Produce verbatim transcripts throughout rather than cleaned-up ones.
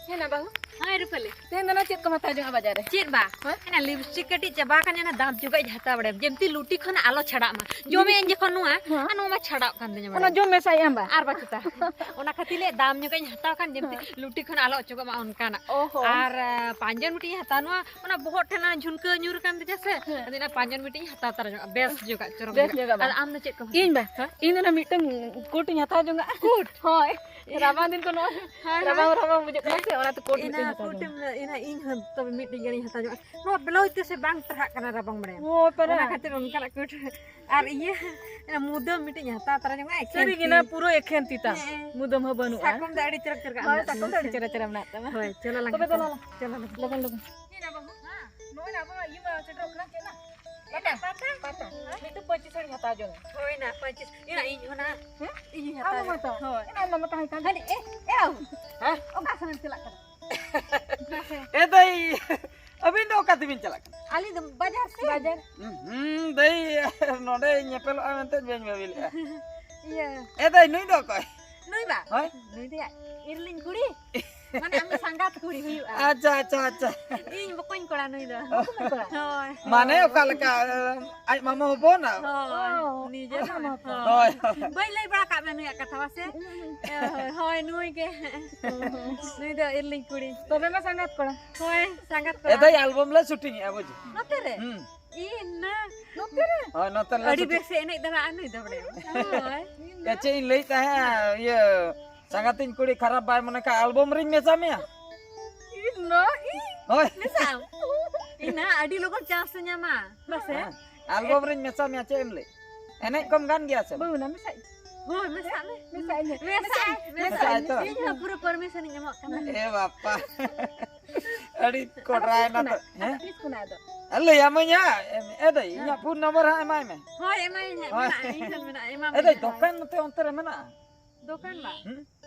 ᱦᱮᱸ ᱱᱟ ᱵᱟᱹᱦᱩ᱾ ᱦᱳᱭ ᱨᱩᱯᱟᱹᱞᱤ᱾ ᱛᱮᱦᱮᱧ ᱫᱚ ᱱᱟ ᱪᱮᱫ ᱠᱚᱢ ᱦᱟᱛᱟᱣ ᱡᱚᱝᱟ ᱵᱟᱡᱟᱨ ᱨᱮ? ᱪᱮᱫ ᱵᱟ? ᱦᱮᱸ? ᱚᱱᱟ ᱞᱤᱯᱥᱴᱤᱠ ᱠᱟᱹᱴᱤᱡ ᱪᱟᱵᱟ ᱟᱠᱟᱱᱟ, ᱚᱱᱟ ᱫᱟᱢ ᱡᱚᱜᱟᱜ ᱤᱧ ᱦᱟᱛᱟᱣ ᱵᱟᱲᱟᱭᱟ, ᱡᱮᱢᱛᱤ ᱞᱩᱴᱤ ᱠᱷᱚᱱ ᱟᱞᱚ ᱪᱷᱟᱰᱟᱜ ᱢᱟ᱾ ᱡᱚᱢᱮᱫ ᱟᱹᱧ ᱡᱚᱠᱷᱚᱱ ᱱᱚᱣᱟ, ᱦᱮᱸ᱾ ᱟᱨ ᱱᱚᱣᱟ ᱢᱟ ᱪᱷᱟᱰᱟᱜ ᱠᱟᱱ ᱛᱤᱧᱟ ᱚᱱᱟ ᱵᱟᱲᱟᱭ᱾ ᱡᱚᱢ ᱢᱮᱥᱟᱭ ᱮᱢ ᱵᱟ? ᱟᱨ ᱵᱟᱪᱮᱛᱟ᱾ ᱚᱱᱟ ᱠᱷᱟᱹᱛᱤᱨ ᱞᱮ ᱫᱟᱢ ᱧᱚᱜᱟᱜ ᱤᱧ ᱦᱟᱛᱟᱣ ᱠᱷᱟᱱ, ᱡᱮᱢᱛᱤ ᱦᱮᱸ᱾ ᱞᱩᱴᱤ ᱠᱷᱚᱱ ᱟᱞᱚ ᱚᱪᱚᱜᱚᱜ ᱢᱟ ᱚᱱᱠᱟᱱᱟᱜ᱾ ᱚᱦᱚ᱾ ᱟᱨ, ᱟ, ᱯᱟᱸᱡᱚᱱ ᱢᱤᱫᱴᱤᱡ ᱤᱧ ᱦᱟᱛᱟᱣ, ᱱᱚᱣᱟ, ᱚᱱᱟ ᱵᱚᱦᱚᱜ ᱴᱷᱮᱱ ᱚᱱᱟ ᱡᱷᱩᱱᱠᱟᱹ ᱧᱩᱨ ᱟᱠᱟᱱ ᱛᱤᱧᱟ ᱥᱮ, ᱦᱮᱸ᱾ ᱟᱫᱚ ᱚᱱᱟ ᱯᱟᱸᱡᱚᱱ ᱢᱤᱫᱴᱤᱡ ᱤᱧ ᱦᱟᱛᱟᱣ ᱛᱟᱨᱟ ᱧᱚᱜᱼᱟ, ᱵᱮᱥ ᱡᱚᱜᱟᱜ, ᱪᱚᱨᱚᱠ ᱵᱮᱥ ᱧᱚᱜ᱾ ᱧᱚᱜᱟᱜ ᱵᱟ? ᱟᱨ ᱟᱢ ᱫᱚ ᱪᱮᱫ ᱠᱚᱢ ᱦᱟᱛᱟᱣᱟ? ᱤᱧ ᱵᱟ? ᱦᱮᱸ? ᱤᱧ ᱫᱚ ᱚᱱᱟ ᱢᱤᱫᱴᱟᱝ ᱠᱳᱴ ᱤᱧ ᱦᱟᱛᱟᱣ ᱡᱚᱝᱟᱜᱼᱟ᱾ ᱠᱳᱴ? ᱦᱳᱭ᱾ ᱦᱮᱸ, ᱨᱟᱵᱟᱝ ᱫᱤᱱ ᱠᱚ ᱱᱚᱣᱟ ᱦᱮᱸ, ᱨᱟᱵᱟᱝ ᱦᱮᱸ᱾ ᱨᱟᱵᱟᱝ ᱵᱩᱡᱷᱟᱹᱜ ᱠᱟᱱᱟ ᱥᱮ, ᱚᱱᱟᱛᱮ ᱠᱳᱴ ᱤᱱᱟᱹ ᱢᱤᱫᱴᱟᱝ ᱦᱟᱛᱟᱣ ᱠᱳᱴ ᱡᱚᱝᱟᱜᱼᱟ᱾ ᱮᱢ ᱞᱟᱹᱭ, ᱤᱱᱟᱹ ᱤᱧ ᱦᱚᱸ ᱛᱚᱵᱮ ᱢᱤᱫᱴᱤᱡ ᱜᱟᱱᱤᱧ ᱦᱟᱛᱟᱣ ᱡᱚᱝᱟᱜᱼᱟ᱾ ᱱᱚᱣᱟ ᱵᱞᱟᱣᱩᱡᱽ ᱛᱮ ᱥᱮ ᱵᱟᱝ ᱴᱟᱨᱦᱟᱜ ᱠᱟᱱᱟ ᱨᱟᱵᱟᱝ ᱵᱟᱲᱟᱭᱟᱢ᱾ ᱦᱳᱭ, ᱯᱟᱨᱟ᱾ ᱚᱱᱟ ᱠᱷᱟᱹᱛᱤᱨ ᱚᱱᱠᱟᱱᱟᱜ ᱠᱳᱴ᱾ ᱟᱨ ᱤᱭᱟᱹ, ᱚᱱᱟ ᱢᱩᱫᱟᱹᱢ ᱢᱤᱫᱴᱤᱡ ᱤᱧ ᱦᱟᱛᱟᱣ ᱛᱟᱨᱟ ᱡᱚᱝᱟᱜᱼᱟ, ᱮᱠᱷᱮᱱ ᱥᱟᱹᱨᱤ ᱜᱮ ᱛᱤ᱾ ᱱᱟ, ᱯᱩᱨᱟᱹ ᱮᱠᱷᱮᱱ ᱛᱤ ᱛᱟᱢ᱾ ᱦᱮᱸ᱾ ᱢᱩᱫᱟᱹᱢ ᱦᱚᱸ ᱵᱟᱹᱱᱩᱜᱼᱟ᱾ ᱥᱟᱠᱚᱢ ᱫᱚ ᱟᱹᱰᱤ ᱪᱮᱦᱨᱟ ᱪᱮᱦᱨᱟ ᱦᱳᱭ, ᱢᱮᱱᱟᱜ ᱥᱟᱠᱚᱢ ᱫᱚ ᱛᱟᱢᱟ᱾ ᱟᱹᱰᱤ ᱪᱮᱦᱨᱟ ᱪᱮᱦᱨᱟ ᱢᱮᱱᱟᱜ ᱛᱟᱢᱟ᱾ ᱦᱳᱭ, ᱪᱚᱞᱚ ᱞᱟᱝ ᱛᱚᱵᱮ ᱪᱟᱞᱟᱜᱼᱟ᱾ ᱫᱚ ᱞᱟᱝ ᱪᱚᱞᱚ ᱞᱟᱝ᱾ ᱱᱚᱜᱼᱚᱭ ᱱᱟ ᱟᱵᱚᱣᱟᱜ ᱤᱭᱟᱹ ᱢᱟ ᱥᱮᱴᱮᱨᱚᱜ ᱠᱟᱱᱟ, ᱪᱮᱫ ᱱᱟ? ᱯᱟᱛᱟ? ᱯᱟᱛᱟ? ᱯᱟᱛᱟ? ᱦᱮᱸ? ᱢᱤᱫᱴᱮᱡ ᱯᱟᱹᱧᱪᱤ ᱥᱟᱹᱲᱤ ᱦᱟᱛᱟᱣ ᱡᱚᱝ᱾ ᱦᱳᱭ ᱱᱟ, ᱯᱟᱹᱧᱪᱤ᱾ ᱤᱧ ᱦᱚᱸ ᱱᱟ᱾ ᱦᱮᱸ? ᱤᱧ ᱦᱚᱸ ᱟᱢ ᱦᱟᱛᱟᱣ ᱦᱚᱸ ᱡᱚᱝ᱾ ᱛᱚ? ᱦᱳᱭ᱾ ᱮᱱᱟᱱ ᱢᱟᱢᱟ ᱛᱟᱦᱮᱸ ᱠᱟᱱ᱾ ᱦᱟᱹᱱᱤ, ᱮ, ᱮ, ᱟᱣ᱾ ᱦᱮᱸ? ᱚᱠᱟ ᱥᱮᱱ ᱮᱢ ᱪᱟᱞᱟᱜ ᱠᱟᱱᱟ? ᱮ ᱫᱟᱹᱭ, ᱟᱹᱵᱤᱱ ᱫᱚ ᱚᱠᱟ ᱛᱮᱵᱤᱱ ᱪᱟᱞᱟᱜ ᱠᱟᱱᱟ? ᱟᱹᱞᱤᱧ ᱫᱚ ᱵᱟᱡᱟᱨ ᱥᱮᱱ᱾ ᱵᱟᱡᱟᱨ᱾ ᱦᱩᱸ, ᱫᱟᱹᱭ, ᱱᱚᱰᱮ ᱧᱮᱯᱮᱞᱚᱜᱼᱟ ᱢᱮᱱᱛᱮ ᱵᱟᱹᱧ ᱵᱷᱟᱹᱵᱤ ᱞᱮᱫᱼᱟ᱾ ᱤᱭᱟᱹ᱾ ᱮ ᱫᱟᱹᱭ, ᱱᱩᱭ ᱫᱚ ᱚᱠᱚᱭ? ᱱᱩᱭ ᱵᱟ? ᱦᱳᱭ᱾ ᱱᱩᱭ ᱫᱚ ᱤᱨᱞᱤᱧ ᱠᱩᱲᱤ᱾ ᱢᱟᱱᱮ ᱟᱢ ᱫᱚ ᱥᱟᱸᱜᱟᱛ ᱠᱩᱲᱤ ᱦᱩᱭᱩᱜᱼᱟ᱾ ᱟᱪᱪᱷᱟ, ᱟᱪᱪᱷᱟ, ᱟᱪᱪᱷᱟ᱾ ᱤᱧ ᱵᱚᱠᱚᱧ ᱠᱚᱲᱟ ᱱᱩᱭ ᱫᱚ᱾ ᱵᱚᱠᱚᱧ ᱠᱚᱲᱟ? ᱦᱳᱭ᱾ ᱢᱟᱱᱮ ᱚᱠᱟ ᱞᱮᱠᱟ, ᱟᱡ ᱢᱟᱢᱟ ᱦᱚᱯᱚᱱ? ᱦᱳᱭ, ᱚ, ᱱᱤᱡᱮ ᱟᱡ ᱢᱟᱢᱟ ᱦᱚᱯᱚᱱ᱾ ᱦᱳᱭ᱾ ᱦᱳᱭ᱾ ᱵᱟᱹᱧ ᱞᱟᱹᱭ ᱵᱟᱲᱟ ᱠᱟᱜ ᱢᱮ ᱱᱩᱭᱟᱜ ᱠᱟᱛᱷᱟ, ᱵᱟᱥᱮ? ᱦᱳᱭ, ᱦᱳᱭ, ᱱᱩᱭ ᱜᱮ᱾ ᱱᱩᱭ ᱫᱚ ᱤᱨᱞᱤᱧ ᱠᱩᱲᱤ᱾ ᱛᱚᱵᱮ ᱢᱟ ᱥᱟᱸᱜᱟᱛ ᱠᱚᱲᱟ᱾ ᱦᱳᱭ, ᱥᱟᱸᱜᱟᱛ ᱠᱚᱲᱟ᱾ ᱮ ᱫᱟᱹᱭ, ᱟᱞᱵᱚᱢ ᱞᱮ ᱥᱩᱴᱤᱝ ᱮᱜᱼᱟ, ᱵᱩᱡᱽ? ᱱᱚᱛᱮ ᱨᱮ? ᱦᱩᱸ᱾ ᱤᱧ ᱱᱟ᱾ ᱱᱚᱛᱮ ᱨᱮ? ᱦᱳᱭ, ᱱᱚᱛᱮ ᱨᱮᱞᱮ ᱟᱹᱰᱤ ᱥᱩᱴᱤᱝ᱾ ᱵᱮᱥ ᱮ ᱮᱱᱮᱡ ᱫᱟᱲᱮᱭᱟᱜᱼᱟ ᱱᱩᱭ ᱫᱚ, ᱵᱟᱲᱟᱭᱟᱢ? ᱦᱳᱭ᱾ ᱮ, ᱪᱮᱫ ᱤᱧ ᱞᱟᱹᱭᱮᱫ ᱛᱟᱦᱮᱸᱫ, ᱤᱭᱟᱹ, ᱥᱟᱸᱜᱟᱛᱤᱧ ᱠᱩᱲᱤ ᱠᱷᱟᱨᱟᱯ ᱵᱟᱭ ᱢᱚᱱᱮ ᱠᱷᱟᱱ ᱟᱞᱵᱚᱢ ᱨᱤᱧ ᱢᱮᱥᱟ ᱢᱮᱭᱟ? ᱤᱧ ᱱᱚ, ᱤᱧ? ᱦᱳᱭ᱾ ᱢᱮᱥᱟᱜ ᱟᱢ? ᱤᱧ ᱱᱟ ᱟᱹᱰᱤ ᱞᱚᱜᱚᱱ ᱪᱟᱱᱥ ᱮ ᱧᱟᱢᱟ, ᱵᱟᱥᱮ? ᱦᱮᱸ, ᱟᱞᱵᱚᱢ ᱨᱤᱧ ᱢᱮᱥᱟ ᱢᱮᱭᱟ, ᱪᱮᱫ ᱮᱢ ᱞᱟᱹᱭ? ᱮᱱᱮᱡ ᱠᱚᱢ ᱜᱟᱱ ᱜᱮᱭᱟ ᱥᱮ? ᱵᱟᱹᱦᱩ ᱱᱟ, ᱢᱮᱥᱟᱜ ᱤᱧ᱾ ᱦᱳᱭ, ᱢᱮᱥᱟᱜ ᱢᱮ᱾ ᱢᱮᱥᱟᱜ ᱤᱧ᱾ ᱢᱮᱥᱟᱜ ᱢᱮᱥᱟᱜ ᱤᱧ᱾ ᱤᱧ ᱛᱚ᱾ ᱤᱧ ᱦᱚᱸ ᱯᱩᱨᱟᱹ ᱯᱟᱨᱢᱤᱥᱚᱱ ᱤᱧ ᱮᱢᱚᱜ ᱠᱟᱱᱟ᱾ ᱮ ᱵᱟᱯᱟ᱾ ᱟᱹᱰᱤ ᱟᱫᱚ ᱠᱚᱰᱨᱟᱭ ᱛᱤᱥ ᱱᱟ ᱛᱚ᱾ ᱠᱷᱚᱱᱟᱜ? ᱦᱮᱸ? ᱟᱫᱚ ᱛᱤᱥ ᱠᱷᱚᱱᱟᱜ ᱟᱫᱚ? ᱞᱟᱹᱭ ᱟᱢᱟᱹᱧ ᱦᱟᱸᱜ᱾ ᱮ ᱫᱟᱹᱭ, ᱦᱮᱸ᱾ ᱤᱧᱟᱹᱜ ᱯᱷᱳᱱ ᱱᱚᱢᱵᱚᱨ ᱦᱟᱸᱜ ᱮᱢᱟᱭ ᱢᱮ᱾ ᱦᱳᱭ, ᱮᱢᱟᱭᱟᱹᱧ ᱦᱟᱸᱜ᱾ ᱦᱳᱭ᱾ ᱢᱮᱱᱟᱜᱼᱟ, ᱤᱧ ᱴᱷᱮᱱ ᱢᱮᱱᱟᱜᱼᱟ, ᱮᱢᱟᱢ ᱮ ᱫᱟᱹᱭ, ᱟᱹᱧ ᱦᱟᱸᱜ᱾ ᱫᱚᱠᱟᱱ ᱱᱚᱛᱮ ᱚᱱᱛᱮ ᱨᱮ ᱢᱮᱱᱟᱜᱼᱟ? ᱫᱚᱠᱟᱱ ᱵᱟ? ᱦᱩᱸ?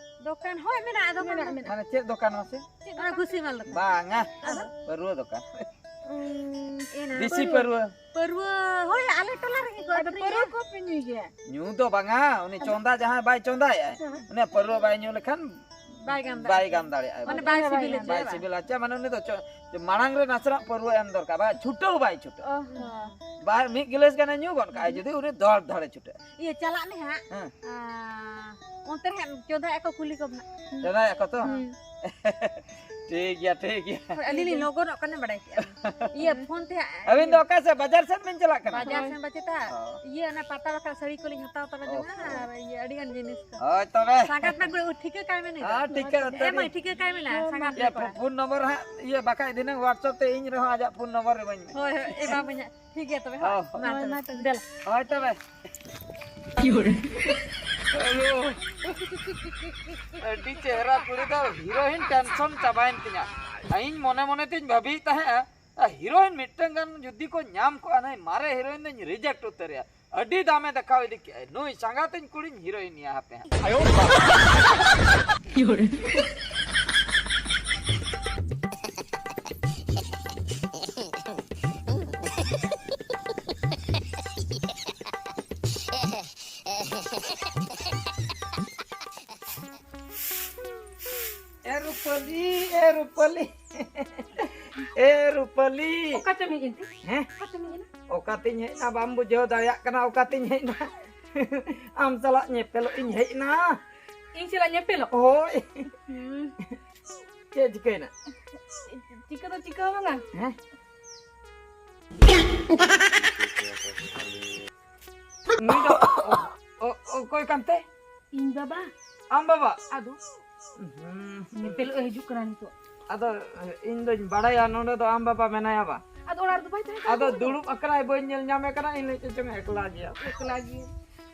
ᱫᱚᱠᱟᱱ, ᱦᱳᱭ, ᱢᱮᱱᱟᱜᱼᱟ, ᱫᱚᱠᱟᱱ ᱢᱮᱱᱟᱜᱼᱟ, ᱫᱚ᱾ ᱢᱮᱱᱟᱜᱼᱟ᱾ ᱢᱟᱱᱮ ᱪᱮᱫ ᱫᱚᱠᱟᱱ ᱢᱟᱥᱮ? ᱪᱮᱫ ᱚᱱᱟ ᱫᱚᱠᱟᱱ? ᱠᱷᱩᱥᱤ ᱢᱟᱞ ᱫᱚᱠᱟᱱ᱾ ᱵᱟᱝᱟ᱾ ᱟᱫᱚ? ᱯᱟᱹᱨᱣᱟᱹ ᱫᱚᱠᱟᱱ᱾ ᱩᱸ, ᱮᱱᱟ᱾ ᱫᱮᱥᱤ ᱯᱟᱹᱨᱣᱟᱹ᱾ ᱯᱟᱹᱨᱣᱟᱹ, ᱦᱳᱭ, ᱟᱞᱮ ᱴᱚᱞᱟ ᱨᱮᱜᱮ ᱠᱚ ᱟᱫᱚ ᱟᱹᱠᱷᱨᱤᱧᱟ᱾ ᱯᱟᱹᱨᱣᱟᱹ ᱠᱚ ᱯᱮ ᱧᱩᱭ ᱜᱮᱭᱟ? ᱧᱩ ᱫᱚ ᱵᱟᱝᱟ, ᱩᱱᱤ ᱟᱫᱚ? ᱪᱚᱸᱫᱟ ᱡᱟᱦᱟᱸᱭ ᱵᱟᱭ ᱪᱚᱸᱫᱟᱭᱮᱜᱼᱟᱭ, ᱦᱮᱸ᱾ ᱩᱱᱤ ᱯᱟᱹᱨᱣᱟᱹ ᱵᱟᱭ ᱧᱩ ᱞᱮᱠᱷᱟᱱ ᱵᱟᱭ ᱜᱟᱱ ᱫᱟᱲᱮᱭᱟᱜᱼᱟ᱾ ᱢᱟᱱᱮ ᱵᱟᱭ ᱥᱤᱵᱤᱞ ᱦᱚᱪᱚᱭᱟ᱾ ᱵᱟᱭ ᱥᱤᱵᱤᱞ ᱦᱚᱪᱚᱭᱟ, ᱢᱟᱱᱮ ᱩᱱᱤ ᱫᱚ ᱪᱚ-, ᱢᱟᱲᱟᱝ ᱨᱮ ᱱᱟᱥᱮᱱᱟᱜ ᱯᱟᱹᱨᱣᱟᱹ ᱮᱢ ᱫᱚᱨᱠᱟᱨ, ᱵᱟᱭ ᱪᱷᱩᱴᱟᱹᱣ ᱵᱟᱭ ᱪᱷᱩᱴᱟᱹᱣ᱾ ᱚ ᱦᱚᱸ᱾ ᱵᱟᱨ ᱢᱤᱫ ᱜᱤᱞᱟᱹᱥ ᱜᱟᱱᱮ ᱧᱩ ᱜᱚᱫ ᱠᱟᱜᱼᱟ, ᱡᱩᱫᱤ ᱩᱱᱤ ᱫᱚᱲ ᱫᱷᱟᱲᱮ ᱪᱷᱩᱴᱟᱹᱜᱼᱟ᱾ ᱤᱭᱟᱹ, ᱪᱟᱞᱟᱜ ᱢᱮ ᱦᱟᱸᱜ᱾ ᱦᱮᱸ᱾ ᱟᱸ, ᱚᱱᱛᱮ ᱨᱮ ᱦᱟᱸᱜ ᱪᱚᱸᱫᱟᱭᱟ ᱠᱚ, ᱠᱩᱞᱤ ᱠᱚᱢ ᱦᱟᱸᱜ᱾ ᱪᱚᱸᱫᱟᱭᱟ ᱠᱚ ᱛᱚ? ᱦᱩᱸ᱾ ᱴᱷᱤᱠ ᱜᱮᱭᱟ, ᱴᱷᱤᱠ ᱜᱮᱭᱟ᱾ ᱦᱳᱭ, ᱟᱹᱞᱤᱧ ᱞᱤᱧ ᱞᱚᱜᱚᱱᱚᱜ ᱠᱟᱱᱟ, ᱵᱟᱲᱟᱭ ᱠᱮᱜᱼᱟ ᱵᱤᱱ᱾ ᱤᱭᱟᱹ, ᱯᱷᱳᱱ ᱛᱮ ᱦᱟᱸᱜ᱾ ᱟᱹᱵᱤᱱ ᱫᱚ ᱚᱠᱟ ᱥᱮᱫ, ᱵᱟᱡᱟᱨ ᱥᱮᱫ ᱵᱤᱱ ᱪᱟᱞᱟᱜ ᱠᱟᱱᱟ? ᱵᱟᱡᱟᱨ ᱥᱮᱱ ᱵᱟᱪᱮᱛᱟ᱾ ᱚ᱾ ᱤᱭᱟᱹ, ᱚᱱᱟ ᱯᱟᱛᱟ ᱵᱟᱠᱷᱨᱟ ᱥᱟᱹᱲᱤ ᱠᱚᱞᱤᱧ ᱦᱟᱛᱟᱣ ᱛᱟᱨᱟ ᱡᱚᱝᱟ ᱚ᱾ ᱟᱨ ᱤᱭᱟᱹ, ᱟᱹᱰᱤ ᱜᱟᱱ ᱡᱤᱱᱤᱥ ᱠᱚ᱾ ᱦᱳᱭ ᱛᱚᱵᱮ᱾ ᱥᱟᱸᱜᱟᱛ ᱱᱟ ᱜᱩᱲ ᱴᱷᱤᱠᱟᱹ ᱠᱟᱭ ᱢᱮ ᱱᱤᱛ᱾ ᱦᱚᱸ, ᱴᱷᱤᱠᱟᱹ ᱩᱛᱟᱹᱨ ᱮ ᱢᱟᱹᱭ, ᱜᱮ᱾ ᱴᱷᱤᱠᱟᱹ ᱠᱟᱭ ᱢᱮ ᱱᱟ, ᱥᱟᱸᱜᱟᱛ ᱤᱭᱟᱹ, ᱱᱟ ᱠᱚᱲᱟ᱾ ᱯᱷᱳᱱ ᱱᱚᱢᱵᱚᱨ ᱦᱟᱸᱜ, ᱤᱭᱟᱹ, ᱵᱟᱠᱷᱟᱡ ᱫᱷᱤᱱᱟᱹᱝ WhatsApp ᱛᱮ ᱤᱧ ᱨᱮᱦᱚᱸ ᱟᱡᱟᱜ ᱯᱷᱳᱱ ᱱᱚᱢᱵᱚᱨ ᱮᱢᱟᱹᱧ ᱢᱮ᱾ ᱦᱳᱭ, ᱦᱳᱭ, ᱮᱢᱟᱢᱟᱹᱧ ᱦᱟᱸᱜ᱾ ᱴᱷᱤᱠ ᱜᱮᱭᱟ ᱛᱚᱵᱮ, ᱦᱚᱸ, ᱦᱳᱭ, ᱢᱟ ᱢᱟ ᱛᱚᱵᱮ᱾ ᱛᱚᱵᱮ, ᱫᱮᱞᱟ᱾ ᱦᱳᱭ ᱛᱚᱵᱮ᱾ ᱦᱮᱞᱳ᱾ ᱟᱹᱰᱤ ᱪᱮᱦᱨᱟ ᱠᱩᱲᱤ ᱫᱚ ᱦᱤᱨᱳᱭᱤᱱ ᱴᱮᱱᱥᱚᱱ ᱪᱟᱵᱟᱭᱮᱱ ᱛᱤᱧᱟ᱾ ᱤᱧ ᱢᱚᱱᱮ ᱢᱚᱱᱮ ᱛᱤᱧ ᱵᱷᱟᱹᱵᱤᱭᱮᱫ ᱛᱟᱦᱮᱸᱜᱼᱟ, ᱟᱨ ᱦᱤᱨᱳᱭᱤᱱ ᱢᱤᱫᱴᱟᱝ ᱜᱟᱱ ᱡᱩᱫᱤ ᱠᱚ ᱧᱟᱢ ᱠᱚᱜᱼᱟ, ᱱᱩᱭ ᱢᱟᱨᱮ ᱦᱤᱨᱳᱭᱤᱱ ᱫᱚᱧ ᱨᱤᱡᱮᱠᱴ ᱩᱛᱟᱹᱨᱮᱭᱟ᱾ ᱟᱹᱰᱤ ᱫᱟᱢᱮ ᱫᱮᱠᱷᱟᱣ ᱤᱫᱤ ᱠᱮᱜᱼᱟᱭ᱾ ᱱᱩᱭ ᱥᱟᱸᱜᱟᱛᱤᱧ ᱠᱩᱲᱤᱧ ᱦᱤᱨᱳᱭᱤᱱᱮᱭᱟ ᱦᱟᱯᱮ ᱦᱟᱸᱜ᱾ ᱮ ᱨᱩᱯᱟᱹᱞᱤ, ᱮ ᱨᱩᱯᱟᱹᱞᱤ, ᱮ ᱨᱩᱯᱟᱹᱞᱤ᱾ ᱚᱠᱟ ᱪᱚᱢ ᱦᱮᱡ ᱮᱱ ᱛᱮ? ᱦᱮᱸ? ᱚᱠᱟ ᱪᱚᱢ ᱦᱮᱡ ᱮᱱᱟ? ᱚᱠᱟᱛᱤᱧ ᱦᱮᱡ ᱮᱱᱟ, ᱵᱟᱢ ᱵᱩᱡᱷᱟᱹᱣ ᱫᱟᱲᱮᱭᱟᱜ ᱠᱟᱱᱟ, ᱚᱠᱟᱛᱤᱧ ᱦᱮᱡ ᱮᱱᱟ? ᱟᱢ ᱥᱟᱞᱟᱜ ᱧᱮᱯᱮᱞᱚᱜ ᱤᱧ ᱦᱮᱡ ᱮᱱᱟ᱾ ᱤᱧ ᱥᱟᱞᱟᱜ ᱧᱮᱯᱮᱞᱚᱜ? ᱦᱳᱭ᱾ ᱦᱩᱸ᱾ ᱪᱮᱫ ᱪᱤᱠᱟᱹᱭᱮᱱᱟ? ᱪᱤᱠᱟᱹ ᱫᱚ ᱪᱤᱠᱟᱹ ᱦᱚᱸ ᱵᱟᱝᱟ᱾ ᱦᱮᱸ? ᱱᱩᱭ ᱫᱚ ᱚ-, ᱚ-, ᱚᱠᱚᱭ ᱠᱟᱱᱛᱮ? ᱤᱧ ᱵᱟᱵᱟ᱾ ᱟᱢ ᱵᱟᱵᱟ? ᱟᱫᱚ? ᱦᱩᱸ᱾ ᱧᱮᱯᱮᱞᱚᱜ ᱮ ᱦᱤᱡᱩᱜ ᱠᱟᱱᱟ ᱱᱤᱛᱚᱜ᱾ ᱟᱫᱚ ᱤᱧ ᱫᱚᱧ ᱵᱟᱲᱟᱭᱟ ᱱᱚᱰᱮ ᱫᱚ ᱟᱢ ᱵᱟᱵᱟ ᱢᱮᱱᱟᱭᱟ ᱵᱟ? ᱟᱫᱚ ᱚᱲᱟᱜ ᱨᱮᱫᱚ ᱵᱟᱭ ᱛᱟᱦᱮᱸ ᱠᱟᱱᱟ ᱟᱫᱚ ᱩᱱᱤ ᱫᱚ᱾ ᱫᱩᱲᱩᱵ ᱟᱠᱟᱱᱟᱭ, ᱵᱟᱹᱧ ᱧᱮᱞ ᱧᱟᱢᱮ ᱠᱟᱱᱟ, ᱤᱧ ᱞᱟᱹᱭ ᱪᱚᱝ ᱮᱠᱞᱟ ᱜᱮᱭᱟ᱾ ᱮᱠᱞᱟ ᱜᱮ᱾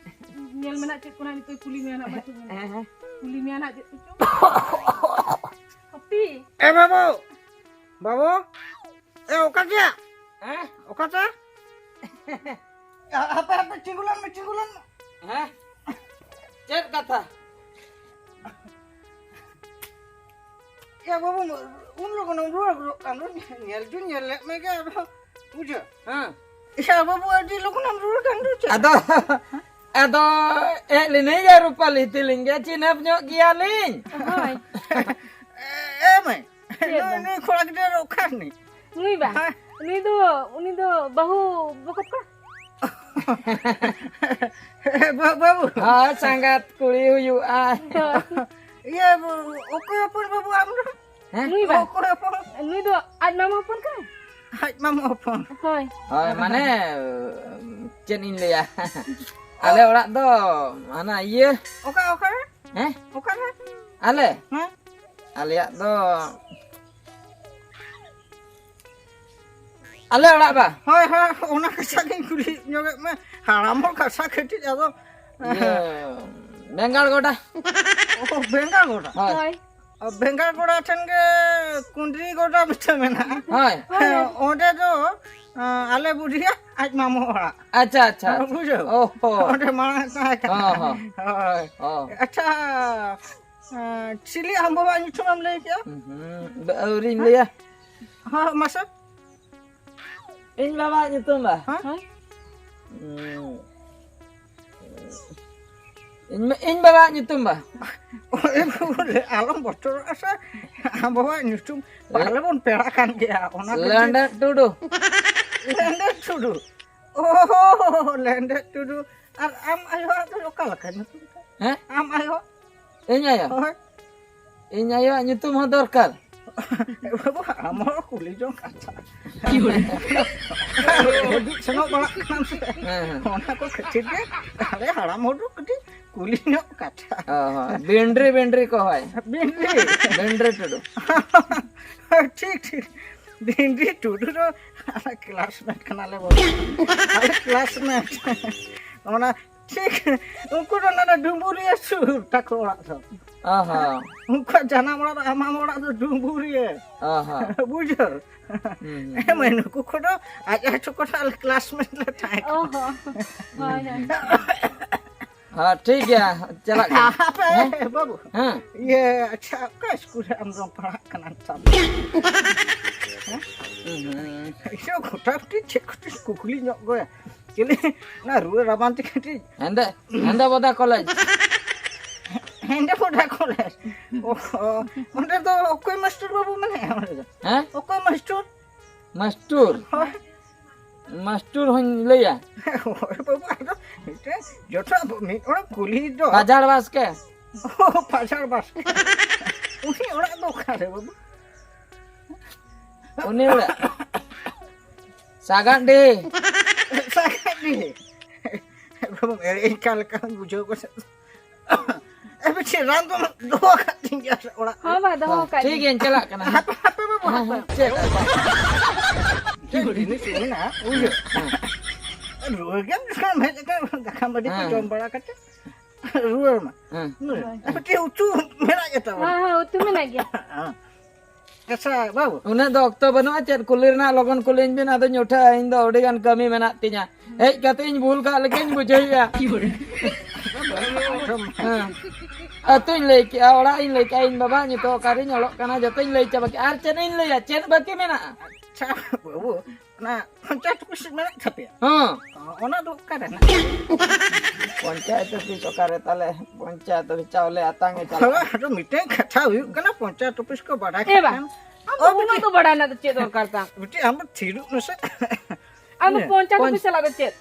ᱧᱮᱞ ᱢᱮᱱᱟᱜ ᱪᱮᱫ ᱠᱚ ᱱᱟᱜ ᱱᱤᱛᱚᱜ ᱠᱩᱞᱤ ᱢᱮᱭᱟ ᱱᱟᱜ ᱵᱟᱹᱪᱩᱜ ᱢᱮᱭᱟ᱾ ᱦᱮᱸ, ᱦᱮᱸ᱾ ᱠᱩᱞᱤ ᱢᱮᱭᱟ ᱱᱟᱜ ᱪᱮᱫ ᱠᱚᱪᱚ᱾ ᱦᱟᱯᱤ᱾ ᱮ ᱵᱟᱹᱵᱩ! ᱵᱟᱹᱵᱩ! ᱮ, ᱚᱠᱟ ᱜᱮᱭᱟ? ᱦᱮᱸ? ᱚᱠᱟᱛᱮ? ᱦᱟᱯᱮ, ᱦᱟᱯᱮ, ᱛᱤᱸᱜᱩᱞᱟᱱ ᱢᱮ, ᱛᱤᱸᱜᱩᱞᱟᱱ ᱢᱮ᱾ ᱦᱮᱸ? ᱪᱮᱫ ᱠᱟᱛᱷᱟ? ᱮ ᱵᱟᱹᱵᱩ, ᱩᱱ ᱞᱚᱜᱚᱱᱮᱢ ᱨᱩᱣᱟᱹᱲ ᱜᱚᱫᱚᱜ ᱠᱟᱱ ᱫᱚ, ᱧᱮᱞ ᱫᱩᱧ ᱧᱮᱞ ᱞᱮᱫ ᱢᱮᱜᱮ, ᱟᱫᱚ ᱵᱩᱡᱷᱟᱹᱣ᱾ ᱦᱮᱸ᱾ ᱮ ᱵᱟᱹᱵᱩ, ᱟᱹᱰᱤ ᱞᱚᱜᱚᱱᱮᱢ ᱨᱩᱣᱟᱹᱲ ᱠᱟᱱ ᱫᱚ ᱪᱮᱫ? ᱟᱫᱚ ᱟᱫᱚ ᱦᱮᱡ ᱞᱤᱱᱟᱹᱧ ᱭᱟ ᱨᱩᱯᱟᱞᱤ ᱛᱤᱞᱤᱧ ᱜᱮ, ᱪᱤᱱᱦᱟᱹᱯ ᱧᱚᱜ ᱜᱮᱭᱟᱞᱤᱧ᱾ ᱦᱳᱭ᱾ ᱮ ᱢᱟᱹᱭ, ᱪᱮᱫ ᱱᱩᱭ, ᱫᱚ? ᱱᱩᱭ ᱠᱚᱲᱟ ᱜᱤᱫᱽᱨᱟᱹ ᱫᱚ ᱚᱠᱟ ᱨᱤᱱᱤᱡ? ᱱᱩᱭ ᱵᱟ? ᱦᱮᱸ? ᱱᱩᱭ ᱫᱚ, ᱩᱱᱤ ᱫᱚ ᱵᱟᱹᱦᱩ ᱵᱚᱠᱚᱛ ᱠᱚᱲᱟ᱾ ᱵᱟ-, ᱵᱟᱹᱵᱩ᱾ ᱦᱳᱭ, ᱥᱟᱸᱜᱟᱛ ᱠᱩᱲᱤ ᱦᱩᱭᱩᱜᱼᱟ᱾ ᱦᱳᱭ᱾ ᱤᱭᱟᱹ, ᱚᱠᱚᱭ ᱦᱚᱯᱚᱱ ᱵᱟᱹᱵᱩ ᱟᱢ ᱫᱚ? ᱦᱮᱸ? ᱱᱩᱭ ᱵᱟ? ᱚᱠᱚᱭ ᱦᱚᱯᱚᱱ? ᱱᱩᱭ ᱫᱚ ᱟᱡ ᱢᱟᱢᱟ ᱦᱚᱯᱚᱱ ᱠᱟᱱᱟᱭ᱾ ᱟᱡ ᱢᱟᱢᱟ ᱦᱚᱯᱚᱱ? ᱦᱳᱭ᱾ ᱦᱳᱭ, ᱢᱟᱱᱮ, ᱪᱮᱫ ᱤᱧ ᱞᱟᱹᱭᱟ? ᱟᱞᱮ ᱚᱲᱟᱜ ᱫᱚ ᱦᱟᱱᱟ ᱤᱭᱟᱹ᱾ ᱚᱠᱟ, ᱚᱠᱟ ᱨᱮ? ᱦᱮᱸ? ᱚᱠᱟ ᱨᱮ? ᱟᱞᱮ? ᱦᱮᱸ? ᱟᱞᱮᱭᱟᱜ ᱫᱚ ᱟᱞᱮ ᱚᱲᱟᱜ ᱵᱟ? ᱦᱳᱭ, ᱦᱳᱭ, ᱚᱱᱟ ᱠᱟᱛᱷᱟ ᱜᱤᱧ ᱠᱩᱞᱤ ᱧᱚᱜᱮᱫ ᱢᱮ᱾ ᱦᱟᱲᱟᱢ ᱦᱚᱲ ᱠᱟᱛᱷᱟ ᱠᱟᱹᱴᱤᱡ ᱟᱫᱚ᱾ ᱤᱭᱟᱹ, ᱵᱮᱸᱜᱟᱲ ᱜᱚᱰᱟ᱾ ᱚ, ᱵᱮᱸᱜᱟᱲ ᱜᱚᱰᱟ? ᱦᱳᱭ᱾ ᱦᱳᱭ᱾ ᱚ, ᱵᱮᱸᱜᱟᱲ ᱜᱚᱰᱟ ᱴᱷᱮᱱ ᱜᱮ ᱠᱩᱸᱫᱽᱨᱤ ᱜᱚᱰᱟ ᱢᱤᱫᱴᱟᱝ ᱢᱮᱱᱟᱜᱼᱟ᱾ ᱦᱳᱭ᱾ ᱦᱮᱸ, ᱚᱸᱰᱮ ᱫᱚ, ᱟᱸ, ᱟᱞᱮ ᱵᱩᱰᱷᱤᱭᱟᱜ ᱟᱡ ᱢᱟᱢᱚ ᱚᱲᱟᱜ᱾ ᱟᱪᱪᱷᱟ, ᱟᱪᱪᱷᱟ, ᱟᱪᱪᱷᱟ᱾ ᱵᱩᱡᱷᱟᱹᱣ? ᱚ, ᱦᱚᱸ᱾ ᱚᱸᱰᱮ ᱢᱟᱲᱟᱝ ᱛᱟᱦᱮᱸ ᱠᱟᱱᱟ᱾ ᱦᱚᱸ, ᱦᱚᱸ᱾ ᱦᱳᱭ᱾ ᱦᱚᱸ᱾ ᱟᱪᱪᱷᱟ, ᱟᱸ, ᱪᱤᱞᱤ ᱟᱢ ᱵᱟᱵᱟᱣᱟᱜ ᱧᱩᱛᱩᱢ ᱮᱢ ᱞᱟᱹᱭ ᱠᱮᱜᱼᱟ? ᱦᱩᱸ, ᱦᱩᱸ, ᱟᱹᱣᱨᱤᱧ ᱦᱮᱸ? ᱞᱟᱹᱭᱟ᱾ ᱦᱚᱸ, ᱢᱟᱥᱮ᱾ ᱤᱧ ᱵᱟᱵᱟᱣᱟᱜ ᱧᱩᱛᱩᱢ ᱵᱟ? ᱦᱮᱸ? ᱦᱳᱭ᱾ ᱩᱸ, ᱤᱧ, ᱤᱧ ᱵᱟᱵᱟᱣᱟᱜ ᱧᱩᱛᱩᱢ ᱵᱟ? ᱳᱭ ᱵᱟᱵᱩ ᱨᱮ, ᱟᱞᱚᱢ ᱵᱚᱛᱚᱨᱚᱜᱼᱟ ᱥᱮ᱾ ᱟᱢ ᱵᱟᱵᱟᱣᱟᱜ ᱧᱩᱛᱩᱢ ᱯᱟᱞᱮ ᱵᱚᱱ ᱯᱮᱲᱟ ᱠᱟᱱ ᱜᱮᱭᱟ, ᱚᱱᱟ ᱠᱷᱟᱹᱛᱤᱨ᱾ ᱞᱮᱸᱰᱮᱫ ᱴᱩᱰᱩ᱾ ᱞᱮᱸᱰᱮᱫ ᱴᱩᱰᱩ᱾ ᱳ, ᱞᱮᱸᱰᱮᱫ ᱴᱩᱰᱩ᱾ ᱟᱨ ᱟᱢ ᱟᱭᱳᱣᱟᱜ ᱫᱚ ᱚᱠᱟ ᱞᱮᱠᱟ ᱧᱩᱛᱩᱢ ᱛᱟᱭ? ᱦᱮᱸ? ᱟᱢ ᱟᱭᱳ? ᱤᱧ ᱟᱭᱳ? ᱦᱳᱭ᱾ ᱤᱧ ᱟᱭᱳᱣᱟᱜ ᱧᱩᱛᱩᱢ ᱦᱚᱸ ᱫᱚᱨᱠᱟᱨ᱾ ᱵᱟᱵᱩ, ᱟᱢ ᱦᱚᱸ ᱠᱩᱞᱤ ᱡᱚᱝ ᱠᱟᱛᱷᱟ᱾ ᱦᱤᱡᱩᱜ ᱥᱮᱱᱚᱜ ᱵᱟᱲᱟᱜ ᱠᱟᱱᱟᱢ ᱥᱮ? ᱦᱮᱸ, ᱦᱮᱸ᱾ ᱚᱱᱟ ᱠᱚ ᱠᱷᱟᱹᱛᱤᱨ ᱜᱮ ᱟᱞᱮ ᱦᱟᱲᱟᱢ ᱦᱚᱲ ᱫᱚ ᱠᱟᱹᱴᱤᱡ ᱠᱩᱞᱤ ᱧᱚᱜ ᱠᱟᱛᱷᱟ᱾ ᱚ, ᱦᱚᱸ᱾ ᱵᱤᱱᱰᱨᱤ, ᱵᱤᱱᱰᱨᱤ ᱠᱚ ᱦᱳᱭ᱾ ᱵᱤᱱᱰᱨᱤ? ᱵᱤᱱᱰᱨᱤ ᱴᱩᱰᱩ᱾ ᱴᱷᱤᱠ, ᱴᱷᱤᱠ᱾ ᱵᱤᱱᱰᱨᱤ ᱴᱩᱰᱩ ᱫᱚ ᱟᱞᱮ classmate ᱠᱟᱱᱟᱞᱮ ᱵᱟᱵᱩ᱾ ᱟᱞᱮ classmate᱾ ᱚᱱᱟ ᱴᱷᱤᱠ, ᱩᱱᱠᱩ ᱫᱚ ᱱᱚᱰᱮ ᱰᱩᱢᱵᱩᱨᱤᱭᱟᱹ ᱥᱩᱨ ᱛᱟᱠᱚ ᱚᱲᱟᱜ ᱫᱚ᱾ ᱚ ᱦᱚᱸ᱾ ᱩᱱᱠᱩᱣᱟᱜ ᱡᱟᱱᱟᱢ ᱚᱲᱟᱜ ᱫᱚ, ᱟᱢᱟᱢ ᱚᱲᱟᱜ ᱫᱚ ᱰᱩᱢᱵᱩᱨᱤᱭᱟᱹ᱾ ᱚ ᱦᱚᱸ᱾ ᱵᱩᱡᱷᱟᱹᱣ? ᱦᱩᱸ, ᱦᱩᱸ᱾ ᱦᱮᱸ, ᱢᱟᱹᱭ, ᱱᱩᱠᱩ ᱠᱚᱫᱚ ᱟᱡ ᱟᱡ ᱠᱚ ᱟᱞᱮ classmate ᱞᱮ ᱛᱟᱦᱮᱸ ᱠᱟᱱᱟ᱾ ᱚ ᱦᱚᱸ᱾ ᱦᱳᱭ, ᱦᱳᱭ᱾ ᱦᱮᱸ, ᱴᱷᱤᱠ ᱜᱮᱭᱟ, ᱪᱟᱞᱟᱜ ᱠᱟᱱᱟ᱾ ᱦᱟᱯᱮ, ᱦᱮᱸ? ᱵᱟᱹᱵᱩ᱾ ᱦᱮᱸ᱾ ᱤᱭᱟᱹ, ᱟᱪᱪᱷᱟ, ᱚᱠᱟ ᱥᱠᱩᱞ ᱨᱮ ᱟᱢ ᱫᱚᱢ ᱯᱟᱲᱦᱟᱜ ᱠᱟᱱᱟ ᱱᱮᱛᱟᱨ ᱫᱚ? ᱦᱮᱸ? ᱦᱩᱸ, ᱦᱩᱸ᱾ ᱤᱭᱟᱹ, ᱜᱚᱴᱟ ᱠᱟᱹᱴᱤᱡ ᱪᱮᱫ ᱠᱚᱪᱚᱧ ᱠᱩᱠᱞᱤ ᱧᱚᱜ ᱜᱚᱭᱟ᱾ ᱪᱤᱞᱤ? ᱚᱱᱟ ᱨᱩᱣᱟᱹ ᱨᱟᱵᱟᱝ ᱛᱮ ᱠᱟᱹᱴᱤᱡ ᱦᱮᱸᱫᱮ, ᱦᱮᱸᱫᱮ ᱵᱚᱫᱟ ᱠᱚᱞᱮᱡᱽ᱾ ᱦᱮᱸᱫᱮ ᱵᱚᱫᱟ ᱠᱚᱞᱮᱡᱽ᱾ ᱚ, ᱚᱸᱰᱮ ᱫᱚ ᱚᱠᱚᱭ ᱢᱟᱥᱴᱟᱨ ᱵᱟᱹᱵᱩ ᱢᱮᱱᱟᱭᱟ ᱚᱸᱰᱮ ᱫᱚ? ᱦᱮᱸ? ᱚᱠᱚᱭ ᱢᱟᱥᱴᱟᱨ? ᱢᱟᱥᱴᱩᱨ? ᱦᱳᱭ᱾ ᱢᱟᱥᱴᱩᱨ ᱦᱚᱧ ᱞᱟᱹᱭᱟ᱾ ᱦᱳᱭ ᱵᱟᱹᱵᱩ, ᱟᱫᱚ ᱢᱤᱫᱴᱮᱱ ᱡᱚᱛᱚ ᱢᱤᱫ ᱦᱚᱲ ᱠᱩᱞᱤ ᱫᱚ᱾ ᱯᱟᱡᱷᱟᱲ ᱵᱟᱥᱠᱮ᱾ ᱚ, ᱯᱟᱡᱷᱟᱲ ᱵᱟᱥᱠᱮ᱾ ᱩᱱᱤ ᱚᱲᱟᱜ ᱫᱚ ᱚᱠᱟᱨᱮ ᱵᱟᱹᱵᱩ? ᱩᱱᱤ ᱚᱲᱟᱜ ᱥᱟᱜᱟᱫ ᱰᱤ᱾ ᱥᱟᱜᱟᱫ ᱰᱤ᱾ ᱵᱟᱹᱵᱩ, ᱮᱲᱮ ᱤᱧ ᱠᱟᱱ ᱞᱮᱠᱟᱧ ᱵᱩᱡᱷᱟᱹᱣ ᱠᱚᱣᱟ ᱥᱮ᱾ ᱮ, ᱵᱤᱴᱤ, ᱨᱟᱱ ᱫᱚ ᱫᱚᱦᱚ ᱟᱠᱟᱫ ᱛᱤᱧ ᱜᱮᱭᱟ ᱥᱮ ᱚᱲᱟᱜ ᱨᱮ? ᱦᱚᱸ ᱵᱟ, ᱫᱚᱦᱚ ᱟᱠᱟᱫ ᱴᱷᱤᱠ ᱜᱤᱧ᱾ ᱜᱮᱭᱟᱧ ᱪᱟᱞᱟᱜ ᱠᱟᱱᱟ᱾ ᱦᱟᱯᱮ, ᱦᱟᱯᱮ ᱵᱟᱹᱵᱩ, ᱦᱮᱸ, ᱦᱟᱯᱮ᱾ ᱦᱮᱸ, ᱪᱮᱫ? ᱪᱮᱫ ᱡᱤᱱᱤᱥ ᱢᱮᱱᱟᱜᱼᱟ, ᱵᱩᱡᱷᱟᱹᱣ? ᱦᱮᱸ᱾ ᱨᱩᱣᱟᱹ ᱜᱮᱢ ᱡᱚᱠᱷᱚᱱ ᱦᱮᱡ ᱟᱠᱟᱱ, ᱫᱟᱠᱟ ᱢᱟᱹᱰᱤ ᱠᱚ ᱦᱮᱸ᱾ ᱡᱚᱢ ᱵᱟᱲᱟ ᱠᱟᱛᱮ ᱨᱩᱣᱟᱹᱲ ᱢᱟ᱾ ᱦᱮᱸ᱾ ᱦᱮᱸ᱾ ᱢᱤᱫᱴᱮᱡ ᱩᱛᱩ ᱢᱮᱱᱟᱜ ᱜᱮ ᱛᱟᱵᱚᱱᱟ᱾ ᱦᱮᱸ, ᱦᱮᱸ, ᱩᱛᱩ ᱢᱮᱱᱟᱜ ᱜᱮᱭᱟ᱾ ᱦᱮᱸ᱾ ᱟᱪᱪᱷᱟ, ᱵᱟᱹᱵᱩ᱾ ᱩᱱᱟᱹᱜ ᱫᱚ ᱚᱠᱛᱚ ᱵᱟᱹᱱᱩᱜᱼᱟ, ᱪᱮᱫ ᱠᱩᱞᱤ ᱨᱮᱱᱟᱜ, ᱞᱚᱜᱚᱱ ᱠᱩᱞᱤᱧ ᱵᱤᱱ, ᱟᱫᱚᱧ ᱩᱴᱷᱟᱹᱜᱼᱟ, ᱤᱧ ᱫᱚ ᱟᱹᱰᱤ ᱜᱟᱱ ᱠᱟᱹᱢᱤ ᱢᱮᱱᱟᱜ ᱛᱤᱧᱟ᱾ ᱦᱮᱡ ᱠᱟᱛᱮ ᱤᱧ ᱵᱷᱩᱞ ᱠᱟᱜ ᱞᱮᱠᱟᱧ ᱵᱩᱡᱷᱟᱹᱣᱮᱫᱼᱟ᱾ ᱦᱮᱸ᱾ ᱟᱹᱛᱩᱧ ᱞᱟᱹᱭ ᱠᱮᱜᱼᱟ, ᱚᱲᱟᱜ ᱤᱧ ᱞᱟᱹᱭ ᱠᱮᱜᱼᱟ, ᱤᱧ ᱵᱟᱵᱟ ᱱᱤᱛᱚᱜ ᱚᱠᱟᱨᱤᱧ ᱚᱞᱚᱜ ᱠᱟᱱᱟ, ᱡᱚᱛᱚᱧ ᱞᱟᱹᱭ ᱪᱟᱵᱟ ᱠᱮᱜᱼᱟ᱾ ᱟᱨ ᱪᱮᱫ ᱤᱧ ᱞᱟᱹᱭᱟ, ᱪᱮᱫ ᱵᱟᱹᱠᱤ ᱢᱮᱱᱟᱜᱼᱟ? ᱟᱪᱪᱷᱟ, ᱵᱟᱹᱵᱩ, ᱚᱱᱟ ᱯᱚᱧᱪᱟᱭᱮᱛ ᱚᱯᱷᱤᱥ ᱢᱮᱱᱟᱜ ᱛᱟᱯᱮᱭᱟ? ᱦᱚᱸ᱾ ᱚᱱᱟ ᱫᱚ ᱚᱠᱟᱨᱮ ᱢᱮᱱᱟᱜᱼᱟ? ᱯᱚᱧᱪᱟᱭᱮᱛ ᱚᱯᱷᱤᱥ ᱚᱠᱟᱨᱮ ᱛᱟᱞᱮ? ᱯᱚᱧᱪᱟᱭᱮᱛ ᱚᱯᱷᱤᱥ ᱪᱟᱣᱞᱮ ᱟᱛᱟᱝ ᱮ ᱪᱟᱞᱟᱜᱼᱟ᱾ ᱦᱳᱭ, ᱟᱫᱚ ᱢᱤᱫᱴᱮᱱ ᱠᱟᱛᱷᱟ ᱦᱩᱭᱩᱜ ᱠᱟᱱᱟ, ᱯᱚᱧᱪᱟᱭᱮᱛ ᱚᱯᱷᱤᱥ ᱠᱚ ᱵᱟᱰᱟᱭ ᱮ ᱠᱟᱜ ᱵᱟ, ᱠᱷᱟᱱ᱾ ᱟᱢ ᱫᱚ ᱚ, ᱩᱱᱟᱹᱜ ᱵᱤᱴᱤ᱾ ᱫᱚ ᱵᱟᱰᱟᱭ ᱨᱮᱱᱟᱜ ᱫᱚ ᱪᱮᱫ ᱫᱚᱨᱠᱟᱨ ᱛᱟᱢ? ᱵᱤᱴᱤ, ᱟᱢ ᱫᱚ ᱛᱷᱤᱨᱚᱜ ᱢᱮᱥᱮ᱾ ᱟᱢ ᱫᱚ ᱦᱮᱸ᱾ ᱯᱚᱧᱪᱟᱭᱮᱛ ᱯᱚᱧ- ᱚᱯᱷᱤᱥ ᱪᱟᱞᱟᱜ ᱫᱚ ᱪᱮᱫ?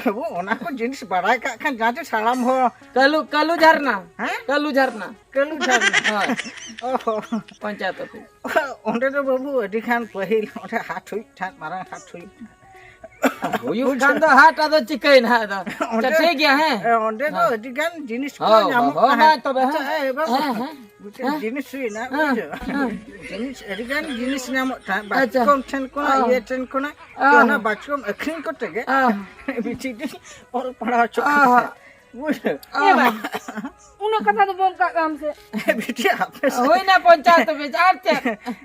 ᱟᱵᱚ ᱚᱱᱟ ᱠᱚ ᱡᱤᱱᱤᱥ ᱵᱟᱲᱟᱭ ᱠᱟᱜ ᱠᱷᱟᱱ ᱡᱟᱦᱟᱸ ᱛᱤᱥ ᱦᱟᱲᱟᱢ ᱦᱚᱲ᱾ ᱠᱟᱹᱞᱩ, ᱠᱟᱹᱞᱩ ᱡᱷᱟᱨᱱᱟ᱾ ᱦᱮᱸ? ᱠᱟᱹᱞᱩ ᱡᱷᱟᱨᱱᱟ᱾ ᱠᱟᱹᱞᱩ ᱡᱷᱟᱨᱱᱟ᱾ ᱦᱳᱭ᱾ ᱚ ᱦᱚ᱾ ᱯᱚᱧᱪᱟᱭᱮᱛ ᱚᱯᱷᱤᱥ᱾ ᱚᱸᱰᱮ ᱫᱚ ᱵᱟᱹᱵᱩ ᱟᱹᱰᱤ ᱠᱷᱟᱱ ᱯᱟᱹᱦᱤᱞ ᱚᱸᱰᱮ ᱦᱟᱴ ᱦᱩᱭᱩᱜ ᱛᱟᱦᱮᱸᱫ, ᱢᱟᱨᱟᱝ ᱦᱟᱴ ᱦᱩᱭᱩᱜ ᱛᱟᱦᱮᱸᱫ᱾ ᱦᱩᱭᱩᱜ ᱠᱷᱟᱱ ᱫᱚ ᱦᱟᱴ, ᱟᱫᱚ ᱪᱤᱠᱟᱹᱭᱮᱱᱟ ᱦᱟᱸᱜ ᱫᱚ? ᱟᱪᱪᱷᱟ, ᱚᱸᱰᱮ, ᱴᱷᱤᱠ ᱜᱮᱭᱟ, ᱦᱮᱸ᱾ ᱚᱸᱰᱮ ᱫᱚ ᱦᱮᱸ᱾ ᱟᱹᱰᱤ ᱜᱟᱱ ᱡᱤᱱᱤᱥ ᱠᱚ ᱦᱳᱭ, ᱧᱟᱢᱚᱜ ᱦᱳᱭ, ᱛᱟᱦᱮᱸᱫ᱾ ᱢᱟ ᱛᱚᱵᱮ, ᱦᱮᱸ᱾ ᱟᱪᱪᱷᱟ, ᱮ ᱵᱟᱹᱵᱩ, ᱦᱮᱸ, ᱦᱮᱸ᱾ ᱢᱤᱫᱴᱮᱱ ᱦᱮᱸ᱾ ᱡᱤᱱᱤᱥ ᱦᱩᱭᱱᱟ, ᱦᱮᱸ, ᱵᱩᱡᱷᱟᱹᱣ? ᱦᱮᱸ᱾ ᱡᱤᱱᱤᱥ, ᱟᱹᱰᱤ ᱜᱟᱱ ᱡᱤᱱᱤᱥ ᱧᱟᱢᱚᱜ ᱛᱟᱦᱮᱸᱫ, ᱟᱪᱪᱷᱟ᱾ ᱵᱟᱪᱠᱚᱢ ᱴᱷᱮᱱ ᱠᱷᱚᱱᱟᱜ, ᱚ᱾ ᱤᱭᱟᱹ ᱴᱷᱮᱱ ᱠᱷᱚᱱᱟᱜ, ᱚ᱾ ᱛᱚ ᱚᱱᱟ ᱵᱟᱪᱠᱚᱢ ᱟᱹᱠᱷᱨᱤᱧ ᱠᱚᱛᱮ ᱜᱮ ᱚ᱾ ᱵᱤᱴᱤ ᱫᱚᱧ ᱚᱞ ᱯᱟᱲᱦᱟᱣ ᱦᱚᱪᱚ ᱚ᱾ ᱠᱮᱫᱟ᱾ ᱵᱩᱡᱷᱟᱹᱣ? ᱚ᱾ ᱮ ᱵᱟ, ᱩᱱᱟᱹᱜ ᱠᱟᱛᱷᱟ ᱫᱚ ᱵᱚᱱ ᱠᱟᱜ ᱠᱟᱱ ᱥᱮ᱾ ᱵᱤᱴᱤ, ᱟᱯᱮ ᱥᱮᱫ ᱦᱩᱭᱱᱟ ᱯᱚᱧᱪᱟᱭᱮᱛ ᱚᱯᱷᱤᱥ, ᱟᱨ ᱪᱮᱫ?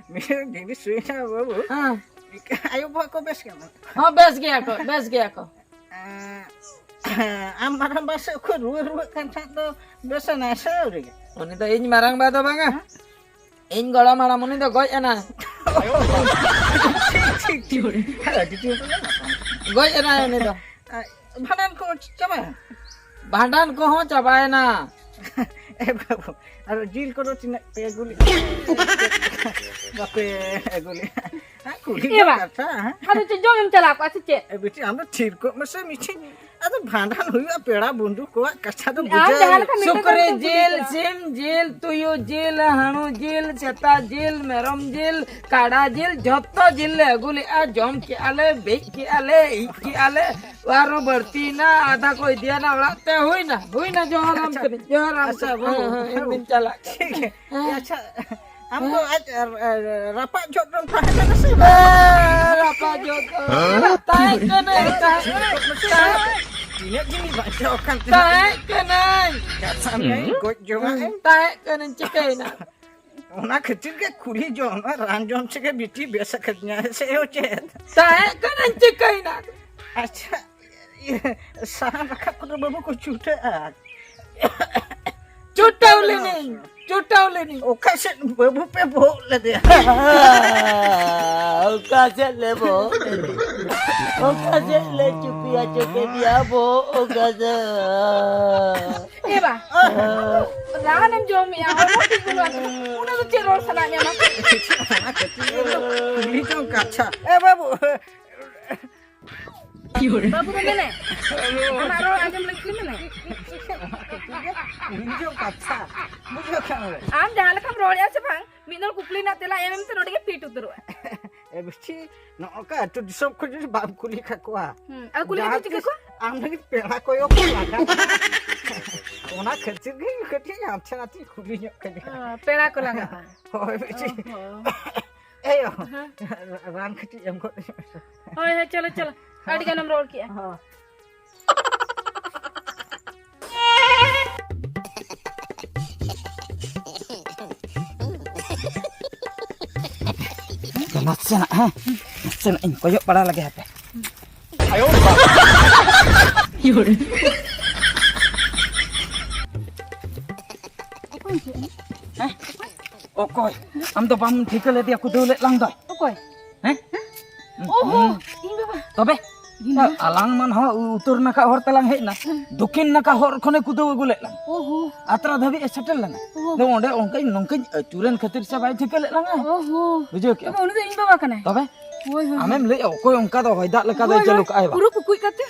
ᱢᱤᱫᱴᱮᱱ ᱡᱤᱱᱤᱥ ᱦᱩᱭᱱᱟ ᱵᱟᱹᱵᱩ᱾ ᱦᱮᱸ᱾ ᱟᱭᱳ ᱵᱟᱵᱟ ᱠᱚ ᱵᱮᱥ ᱜᱮᱭᱟ? ᱦᱚᱸ, ᱵᱮᱥ ᱜᱮᱭᱟ ᱠᱚ, ᱵᱮᱥ ᱜᱮᱭᱟ ᱠᱚ᱾ ᱮᱸ, ᱟᱢ ᱢᱟᱨᱟᱝᱵᱟ ᱥᱮᱫ ᱠᱷᱚᱱ ᱨᱩᱣᱟᱹ ᱨᱩᱣᱟᱹᱜ ᱠᱟᱱ ᱛᱟᱦᱮᱸᱫ ᱫᱚ ᱵᱮᱥ ᱮᱱᱟᱭ ᱥᱮ ᱟᱹᱣᱨᱤ ᱜᱮ? ᱩᱱᱤ ᱫᱚ ᱤᱧ ᱢᱟᱨᱟᱝᱵᱟ ᱫᱚ ᱵᱟᱝᱟ᱾ ᱦᱮᱸ? ᱤᱧ ᱜᱚᱲᱚᱢ ᱦᱟᱲᱟᱢ, ᱩᱱᱤ ᱫᱚ ᱜᱚᱡ ᱮᱱᱟᱭ᱾ ᱴᱷᱤᱠ, ᱴᱷᱤᱠ, ᱴᱷᱤᱠ᱾ ᱟᱹᱰᱤ ᱴᱷᱤᱠ᱾ ᱜᱚᱡ ᱮᱱᱟᱭ ᱩᱱᱤ ᱫᱚ᱾ ᱟᱨ ᱵᱷᱟᱸᱰᱟᱱ ᱠᱚ ᱪᱟᱵᱟᱭᱮᱱᱟ? ᱵᱷᱟᱸᱰᱟᱱ ᱠᱚᱦᱚᱸ ᱪᱟᱵᱟᱭᱮᱱᱟ᱾ ᱮ ᱵᱟᱹᱵᱩ, ᱟᱨ ᱡᱤᱞ ᱠᱚᱫᱚ ᱛᱤᱱᱟᱹᱜ ᱯᱮ ᱟᱹᱜᱩ ᱞᱮᱫᱼᱟ? ᱵᱟᱯᱮ ᱟᱹᱜᱩ ᱞᱮᱫᱼᱟ? ᱦᱮᱸ, ᱠᱩᱞᱤ ᱮ ᱫᱚ ᱵᱟ, ᱠᱟᱛᱷᱟ, ᱦᱮᱸ᱾ ᱟᱫᱚ ᱪᱮᱫ ᱡᱚᱢ ᱮᱢ ᱪᱟᱞᱟᱣ ᱠᱚᱜᱼᱟ ᱥᱮ ᱪᱮᱫ? ᱮ ᱵᱤᱴᱤ, ᱟᱢ ᱫᱚ ᱛᱷᱤᱨ ᱠᱚᱜ ᱢᱮᱥᱮ ᱢᱤᱫᱴᱷᱮᱱ᱾ ᱟᱫᱚ ᱵᱷᱟᱸᱰᱟᱱ ᱦᱩᱭᱩᱜᱼᱟ, ᱯᱮᱲᱟ ᱵᱚᱱᱫᱷᱩ ᱠᱚᱣᱟᱜ ᱠᱟᱛᱷᱟ ᱫᱚ ᱟᱢ ᱵᱩᱡᱷᱟᱹᱣ ᱡᱟᱦᱟᱸ ᱦᱩᱭᱩᱜᱼᱟ᱾ ᱞᱮᱠᱟ ᱢᱮᱱᱫᱟ ᱥᱩᱠᱨᱤ ᱚᱱᱠᱟ ᱡᱤᱞ, ᱵᱩᱡᱷᱟᱹᱣ᱾ ᱥᱤᱢ ᱡᱤᱞ, ᱛᱩᱭᱩ ᱡᱤᱞ, ᱦᱟᱹᱬᱩ ᱡᱤᱞ, ᱥᱮᱛᱟ ᱡᱤᱞ, ᱢᱮᱨᱚᱢ ᱡᱤᱞ, ᱠᱟᱰᱟ ᱡᱤᱞ, ᱡᱷᱚᱛᱚ ᱡᱤᱞ ᱞᱮ ᱟᱹᱜᱩ ᱞᱮᱫᱼᱟ, ᱡᱚᱢ ᱠᱮᱜᱼᱟ ᱞᱮ, ᱵᱤᱡ ᱠᱮᱜᱼᱟ ᱞᱮ, ᱤᱡ ᱠᱮᱜᱼᱟ ᱞᱮ, ᱟᱨᱚ ᱵᱟᱹᱲᱛᱤᱭᱮᱱᱟ, ᱟᱫᱷᱟ ᱠᱚ ᱤᱫᱤᱭᱟᱱᱟ ᱚᱲᱟᱜ ᱛᱮ᱾ ᱦᱩᱭᱱᱟ, ᱦᱩᱭᱱᱟ, ᱡᱚᱦᱟᱨᱟᱢ ᱟᱪᱪᱷᱟ, ᱠᱟᱹᱱᱟᱹᱧ, ᱡᱚᱦᱟᱨᱟᱢ ᱟᱪᱪᱷᱟ, ᱠᱟᱹᱱᱟᱹᱧ᱾ ᱵᱟᱹᱵᱩ, ᱦᱮᱸ, ᱦᱮᱸ, ᱤᱧ ᱫᱩᱧ ᱪᱟᱞᱟᱜ ᱠᱟᱱᱟ᱾ ᱴᱷᱤᱠ ᱜᱮᱭᱟ᱾ ᱦᱮᱸ᱾ ᱟᱪᱪᱷᱟ, ᱟᱢ ᱫᱚ ᱦᱮᱸ? ᱟᱡ, ᱟᱨ, ᱟᱨ, ᱨᱟᱯᱟᱜ ᱡᱚᱦᱚᱜ ᱫᱚᱢ ᱛᱟᱦᱮᱸ ᱠᱟᱱᱟ ᱥᱮ ᱵᱟᱝ? ᱦᱮᱸ, ᱨᱟᱯᱟᱜ ᱡᱚᱦᱚᱜ ᱫᱚ᱾ ᱛᱟᱦᱮᱸ ᱠᱟᱹᱱᱟᱹᱧ, ᱛᱟᱦᱮᱸ ᱠᱟᱹᱱᱟᱹᱧ, ᱛᱟᱦᱮᱸ ᱠᱟᱹᱱᱟᱹᱧ᱾ ᱛᱤᱱᱟᱹᱜ ᱫᱤᱱ ᱵᱟᱧᱪᱟᱣ ᱟᱠᱟᱱ ᱛᱟᱦᱮᱸ ᱠᱟᱹᱱᱟᱹᱧ᱾ ᱠᱟᱛᱷᱟ ᱢᱮᱭᱟᱭ, ᱜᱚᱡ ᱡᱚᱝᱟᱜ ᱮᱢ᱾ ᱛᱟᱦᱮᱸ ᱠᱟᱹᱱᱟᱹᱧ, ᱪᱤᱠᱟᱹᱭᱮᱱᱟ? ᱚᱱᱟ ᱠᱷᱟᱹᱛᱤᱨ ᱜᱮ ᱠᱩᱞᱤ ᱡᱚᱝ, ᱨᱟᱱ ᱡᱚᱢ ᱛᱮᱜᱮ ᱵᱤᱴᱤ ᱵᱮᱥ ᱟᱠᱟᱫᱤᱧᱟ ᱥᱮ ᱪᱮᱫ? ᱛᱟᱦᱮᱸ ᱠᱟᱹᱱᱟᱹᱧ, ᱪᱤᱠᱟᱹᱭᱮᱱᱟ? ᱟᱪᱪᱷᱟ, ᱤᱭᱟᱹ, ᱥᱟᱦᱟᱱ ᱨᱟᱠᱟᱵ ᱠᱚᱫᱚ ᱵᱟᱹᱵᱩ ᱠᱚ ᱪᱷᱩᱴᱟᱹᱜᱼᱟ᱾ ᱪᱷᱩᱴᱟᱹᱣ ᱞᱮᱱᱟᱹᱧ, ᱪᱷᱩᱴᱟᱹᱣ ᱞᱮᱱᱟᱹᱧ᱾ ᱚᱠᱟ ᱥᱮᱫ ᱵᱟᱹᱵᱩ ᱯᱮ ᱵᱚᱦᱚᱜ ᱞᱮᱫᱮᱭᱟ? ᱚᱠᱟ ᱥᱮᱫ ᱞᱮ ᱵᱚᱦᱚᱜ ᱞᱮᱫᱮᱭᱟ? ᱚᱠᱟ ᱥᱮᱫ ᱞᱮ ᱪᱩᱯᱤ ᱦᱚᱪᱚ ᱠᱮᱫᱮᱭᱟ ᱵᱚᱦᱚᱜ ᱚᱠᱟ ᱥᱮᱫ? ᱮ ᱵᱟ, ᱨᱟᱱᱮᱢ ᱡᱚᱢᱮᱜᱼᱟ, ᱦᱚᱲᱢᱚ ᱴᱷᱤᱠ ᱵᱟᱹᱱᱩᱜᱼᱟ, ᱩᱱᱟᱹᱜ ᱫᱚ ᱪᱮᱫ ᱨᱚᱲ ᱥᱟᱱᱟᱭᱮᱫ ᱢᱮᱭᱟ ᱢᱟ? ᱚᱱᱟ ᱠᱷᱟᱹᱛᱤᱨ ᱜᱮ ᱠᱩᱞᱤ ᱡᱚᱝ ᱠᱟᱛᱷᱟ᱾ ᱮ ᱵᱟᱹᱵᱩ, ᱵᱟᱹᱵᱩ ᱫᱚ ᱢᱮᱱᱮ, ᱟᱢᱟᱜ ᱨᱚᱲ ᱟᱸᱡᱚᱢ ᱞᱟᱹᱜᱤᱫ ᱢᱮᱱᱮ᱾ ᱠᱩᱞᱤ ᱡᱚᱝ ᱠᱟᱛᱷᱟ, ᱵᱩᱡᱷᱟᱹᱣ ᱠᱷᱟᱱ ᱵᱮᱱ᱾ ᱟᱢ ᱡᱟᱦᱟᱸ ᱞᱮᱠᱟᱢ ᱨᱚᱲᱮᱜᱼᱟ ᱥᱮ ᱵᱟᱝ, ᱢᱤᱫ ᱫᱚᱲ ᱠᱩᱠᱞᱤ ᱨᱮᱱᱟᱜ ᱛᱮᱞᱟ ᱮᱢ ᱮᱢ ᱛᱮ ᱱᱚᱰᱮ ᱜᱮ ᱯᱷᱤᱴ ᱩᱛᱟᱹᱨᱚᱜᱼᱟ᱾ ᱮ ᱵᱤᱴᱤ, ᱱᱚᱜᱼᱚ ᱱᱚᱝᱠᱟ ᱟᱹᱛᱩ ᱫᱤᱥᱚᱢ ᱠᱷᱚᱱ ᱡᱩᱫᱤ ᱵᱟᱢ ᱠᱩᱞᱤ ᱠᱟᱠᱚᱣᱟ, ᱦᱩᱸ, ᱟᱨ ᱠᱩᱞᱤ ᱠᱟᱛᱮ ᱡᱟᱦᱟᱸ ᱪᱤᱠᱟᱹ ᱛᱤᱥ ᱠᱚᱣᱟ? ᱟᱢ ᱞᱟᱹᱜᱤᱫ ᱯᱮᱲᱟ ᱠᱚᱭᱚᱜ ᱠᱚ ᱞᱟᱜᱟᱜᱼᱟ᱾ ᱚᱱᱟ ᱠᱷᱟᱹᱛᱤᱨ ᱜᱮ ᱠᱟᱹᱴᱤᱡ ᱟᱢ ᱴᱷᱮᱱ ᱟᱛᱤᱧ ᱠᱩᱞᱤ ᱧᱚᱜ ᱠᱟᱱᱟ᱾ ᱚ, ᱯᱮᱲᱟ ᱠᱚ ᱞᱟᱜᱟᱜᱼᱟ᱾ ᱦᱳᱭ ᱵᱤᱴᱤ᱾ ᱚ ᱦᱚᱸ᱾ ᱮᱭᱳ, ᱦᱮᱸ᱾ ᱨᱟᱱ ᱠᱟᱹᱴᱤᱡ ᱮᱢ ᱜᱚᱫ ᱟᱹᱧ ᱢᱮᱥᱮ᱾ ᱦᱳᱭ, ᱦᱳᱭ, ᱪᱚᱞᱚ, ᱪᱚᱞᱚ᱾ ᱟᱹᱰᱤ ᱜᱟᱱᱮᱢ ᱨᱚᱲ ᱠᱮᱜᱼᱟ᱾ ᱦᱳᱭ᱾ ᱱᱟᱥᱮᱱᱟᱜ, ᱦᱮᱸ? ᱱᱟᱥᱮᱱᱟᱜ ᱤᱧ ᱠᱚᱭᱚᱜ ᱵᱟᱲᱟ ᱞᱮᱜᱮ ᱦᱟᱯᱮ᱾ ᱦᱮᱸ? ᱚᱠᱚᱭ? ᱟᱢ ᱫᱚ ᱵᱟᱢ ᱴᱷᱤᱠᱟᱹ ᱞᱮᱫᱮᱭᱟ, ᱠᱩᱫᱟᱹᱣ ᱞᱮᱫ ᱞᱟᱝ ᱫᱚᱭ? ᱚᱠᱚᱭ? ᱦᱮᱸ? ᱚ ᱦᱚᱸ, ᱤᱧ ᱵᱟᱵᱟ᱾ ᱛᱚᱵᱮ? ᱟᱨ ᱟᱞᱟᱝ ᱢᱟ ᱱᱚᱣᱟ ᱩᱛᱚᱨ ᱱᱟᱠᱷᱟ ᱦᱚᱨ ᱛᱮᱞᱟᱝ ᱦᱮᱡ ᱮᱱᱟ, ᱫᱚᱠᱷᱤᱱ ᱱᱟᱠᱷᱟ ᱦᱚᱨ ᱠᱷᱚᱱᱮ ᱠᱩᱫᱟᱹᱣ ᱟᱹᱜᱩ ᱞᱮᱫ ᱞᱟᱝ᱾ ᱚᱦᱚ᱾ ᱟᱛᱨᱟ ᱫᱷᱟᱹᱵᱤᱡ ᱮ ᱥᱮᱴᱮᱨ ᱞᱮᱱᱟ᱾ ᱚᱦᱚ᱾ ᱟᱫᱚ ᱚᱸᱰᱮ ᱚᱱᱠᱟᱧ ᱱᱚᱝᱠᱟᱧ ᱟᱹᱪᱩᱨᱮᱱ ᱠᱷᱟᱹᱛᱤᱨ ᱥᱮ ᱵᱟᱭ ᱴᱷᱤᱠᱟᱹ ᱞᱮᱫ ᱞᱟᱝᱟ᱾ ᱚᱦᱚ᱾ ᱵᱩᱡᱷᱟᱹᱣ ᱠᱮᱜᱼᱟ? ᱛᱚᱵᱮ ᱩᱱᱤ ᱫᱚ ᱤᱧ ᱵᱟᱵᱟ ᱠᱟᱱᱟᱭ᱾ ᱛᱚᱵᱮ? ᱦᱳᱭ, ᱦᱳᱭ, ᱦᱳᱭ᱾ ᱟᱢᱮᱢ ᱞᱟᱹᱭᱮᱜᱼᱟ ᱚᱠᱚᱭ ᱚᱱᱠᱟ ᱫᱚ ᱦᱚᱭ ᱫᱟᱜ ᱞᱮᱠᱟ ᱫᱚᱭ ᱦᱳᱭ, ᱪᱟᱹᱞᱩ ᱦᱳᱭ᱾ ᱠᱟᱜᱼᱟᱭ ᱵᱟ? ᱯᱩᱨᱟᱹ ᱠᱩᱠᱩᱡ ᱠᱟᱛᱮ᱾